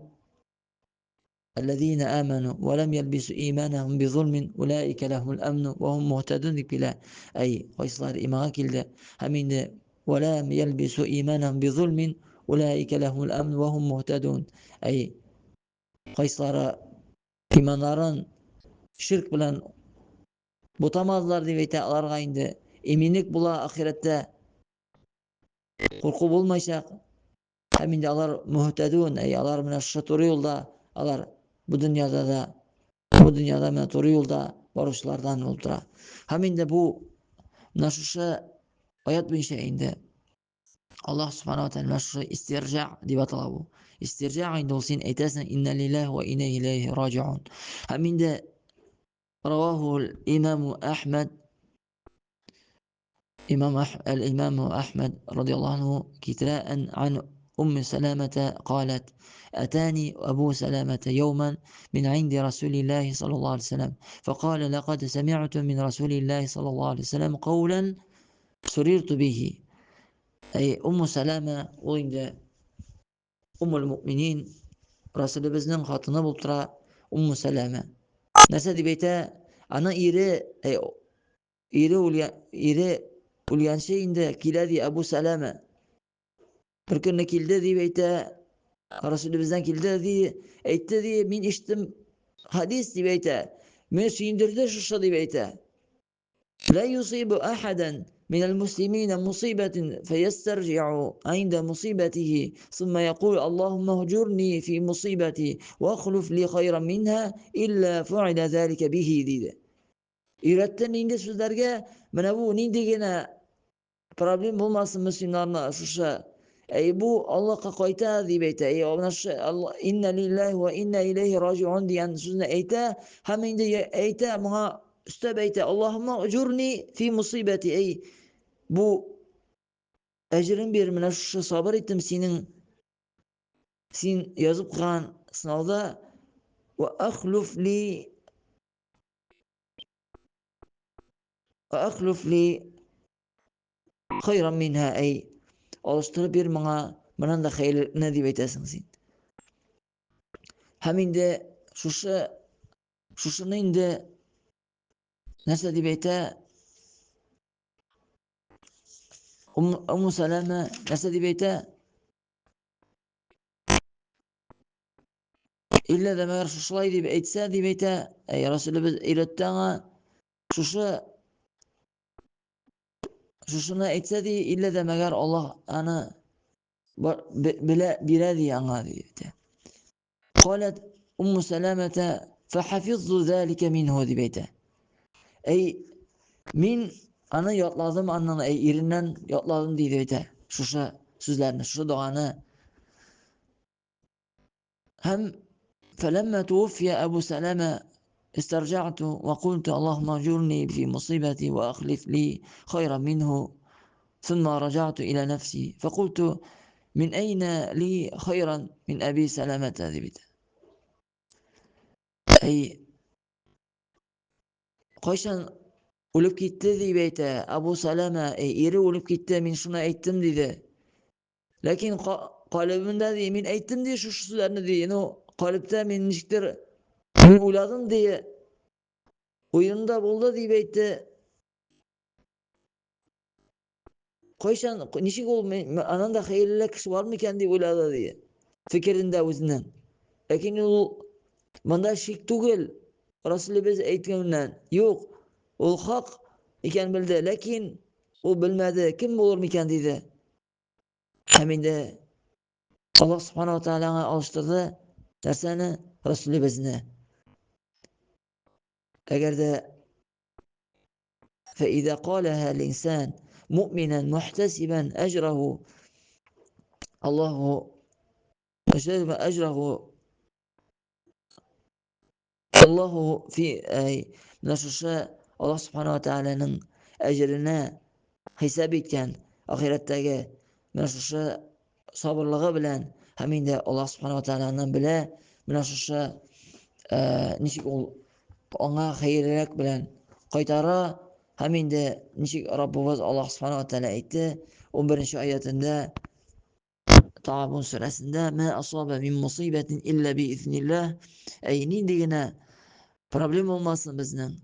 [SPEAKER 1] Аллазина аману ва лам ялбису иманахум бизулмин улаика лахумул амну ва хум муһтадун дип килә. Әй, кайсылар иманга килде һәм инде ва лам ялбису иманахум бизулмин улаика лахумул амну ва хум муһтадун. Әй, кайсылары иманнарын ширк белән бутамадылар дип әйтә, аларга инде иминлек була ахирәттә, курку булмаячак. Һәм инде алар муһтадун, әй алар менә шушы туры юлда, алар бу дөньяда да, бу дөньяда менә туры юлда баручылардан булып тора. Һәм инде бу менә шушы аят буенча инде Аллаһ субхана ва тәгалә шушы истирҗа дип атала бу. Истирҗа инде ул син әйтәсең инна лиллаһи ва инна иләйһи раҗиун. Һәм инде раваху имам Әхмәд имам аль-имам Әхмәд радиаллаһу анху китерә ан أم سلامة قالت أتاني أبو سلامة يوما من عند رسول الله صلى الله عليه وسلم فقال لقد سمعت من رسول الله صلى الله عليه وسلم قولا سررت به. Әй, Умму Сәләмә, ул инде Уммул Муъминин, Расулыбызның хатыны булып тора Умму Сәләмә. Нәрсә дип әйтә? Аның ире, әй, ире үлгән, ире үлгәнче инде килә ди Абу Сәләмә. Бер көнне килде дип әйтә, Расулыбыздан килде ди, әйтте ди, мин ишеттем хадис дип әйтә. Мине сөендерде шушы дип әйтә. لا يصيب أحدا من المسلمين مصيبة فيسترجع عند مصيبته ثم يقول اللهم اهجرني في مصيبتي واخلف لي خيرا منها إلا فعل ذلك به диде. Өйрәтте нинди сүзләргә, менә бу нинди генә проблем булмасын мөселманнарны шушы әй бу Аллаһка кайта дип әйтә. Әй менә шушы инна лиллаһи ва инна иләйһи раҗиун дигән сүзне әйтә һәм инде әйтә моңа өстәп әйтә Аллаһумма уҗурни фи мусибати. Әй бу әҗерен бир, менә шушы сабыр иттем синең син язып куйган сынауда ва ахлуф ли ахлуф ли хайран минһа, әй алыштырып бир моңа моннан да хәерлене дип әйтәсең син. Һәм инде шушы шушыны инде нәрсә дип әйтә? Умму Сәләмә нәрсә дип әйтә? Иллә дә мәгәр шушылай дип әйтсә, дип әйтә, әй Расулыбыз өйрәтте аңа, шушы шушыны әйтсә ди, иллә дә мәгәр Аллаһ аны белә бирә ди аңа ди әйтә. Qalat Умму Сәләмәтә фахафизту залика минһу дип әйтә. Әй мин аны ятладым аннан, әй иреннән ятладым дип әйтә. Шушы сүзләрне, шушы доганы. Һәм فلما توفي أبو سلمة استرجعت وقلت اللهم اجرني في مصيبتي وأخلف لي خيرا منه ثم رجعت إلى نفسي فقلت من أين لي خيرا من أبي سلمة ذبت. Әй кайчан үлеп китте дип әйтә Абу Салама, әй ире үлеп китте, мин шуны әйттем диде. Ләкин калебемдә ди, мин әйттем ди шушы сүзләрне ди, ну калебтә мин ничектер мин уйладым ди, уемда булды дип әйтте. Кайчан, ничек ул анан да хәерлерәк кеше бар микән дип уйлады ди. Фикерендә үзенең. Ләкин ул монда шик түгел, Расулыбыз әйткәннән. Юк, ул хак икән белде, ләкин ул белмәде, кем булыр микән диде. Һәм инде Аллаһ субхана ва тааля аңа алыштырды нәрсәне? Расулыбызны. Әгәр дә فإذا قالها الإنسان مؤمنا محتسبا أجره الله أجره الله في أي менә шушы Аллаһ субхана ва тааляның әҗеренә хисап иткән ахирәттәге менә шушы сабырлыгы белән һәм инде Аллаһ субхана ва тааляны белә менә шушы ничек ул аңа хәерлерәк белән кайтара һәм инде ничек Раббыбыз Аллаһ субхана ва тааля әйтте 11 аятында Тагабун сүрәсендә мә асаба мин мусибәтин илля би изнилләһ, әй нинди генә проблема булмасын безнең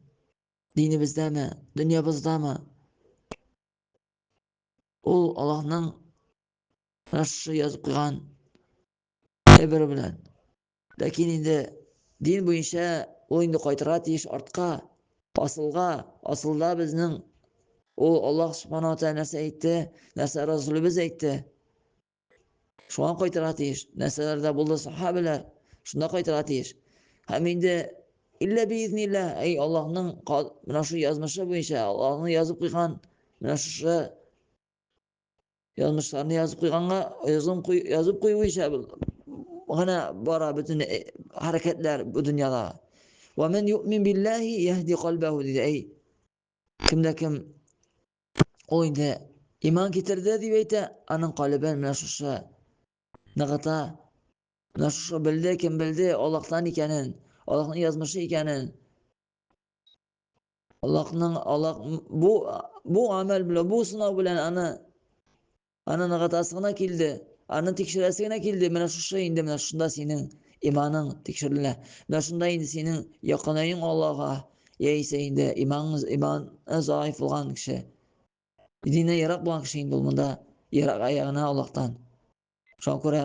[SPEAKER 1] динебездәме, дөньябыздамы, ул Аллаһның менә шушы язып куйган әйбере белән. Ләкин инде дин буенча ул инде кайтырга тиеш артка, асылга, асылда безнең ул Аллаһ субхана ва тааля нәрсә әйтте, нәрсә Расулыбыз әйтте. Шуңа кайтырга тиеш. Нәрсәләрдә булды сахабәләр, шунда кайтырга тиеш. Һәм инде илля биизнилла, әй Аллаһның менә шу язмышы буенча, Аллаһның язып куйган менә шушы Язмышларны язып куйганга, язып куй, язып куюынча гына бара бөтен хәрәкәтләр бу дөньяда. Ва мен юъмин биллаһи яһди калбаху диде. Әй, кемдә кем ул инде иман китерде дип әйтә, аның калебен менә шушы ныгыта. Менә шушы белде, кем белде Аллаһтан икәнен, Аллаһның язмышы икәнен. Аллаһның Аллаһ бу бу гамәл белән, бу сынау белән аны аны ныгытасы гына килде, аны тикшерәсе генә килде. Менә шушы инде, менә шунда синең иманың тикшерелә. Менә шунда инде синең якынаюң Аллаһка, яисә инде иманың иманы заиф булган кеше, дине ерак булган кеше инде ул монда ерак аягына Аллаһтан. Шуңа күрә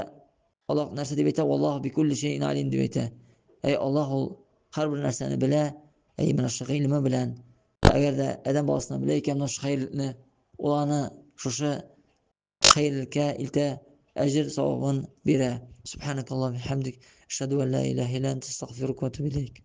[SPEAKER 1] Аллаһ нәрсә дип әйтә? Валлаһу бикулли шәйин алим дип әйтә. Әй Аллаһ ул һәрбер нәрсәне белә. Әй менә шушы гыйлеме белән. Әгәр дә адәм баласына белә икән менә шушы хәерлекне, ул аны шушы хәерлеккә илтә, әҗер савабын бирә. Субханакаллаху бихамдик, ашһаду ан ла илаһа илля анта, астагфирука ва атубу илейк.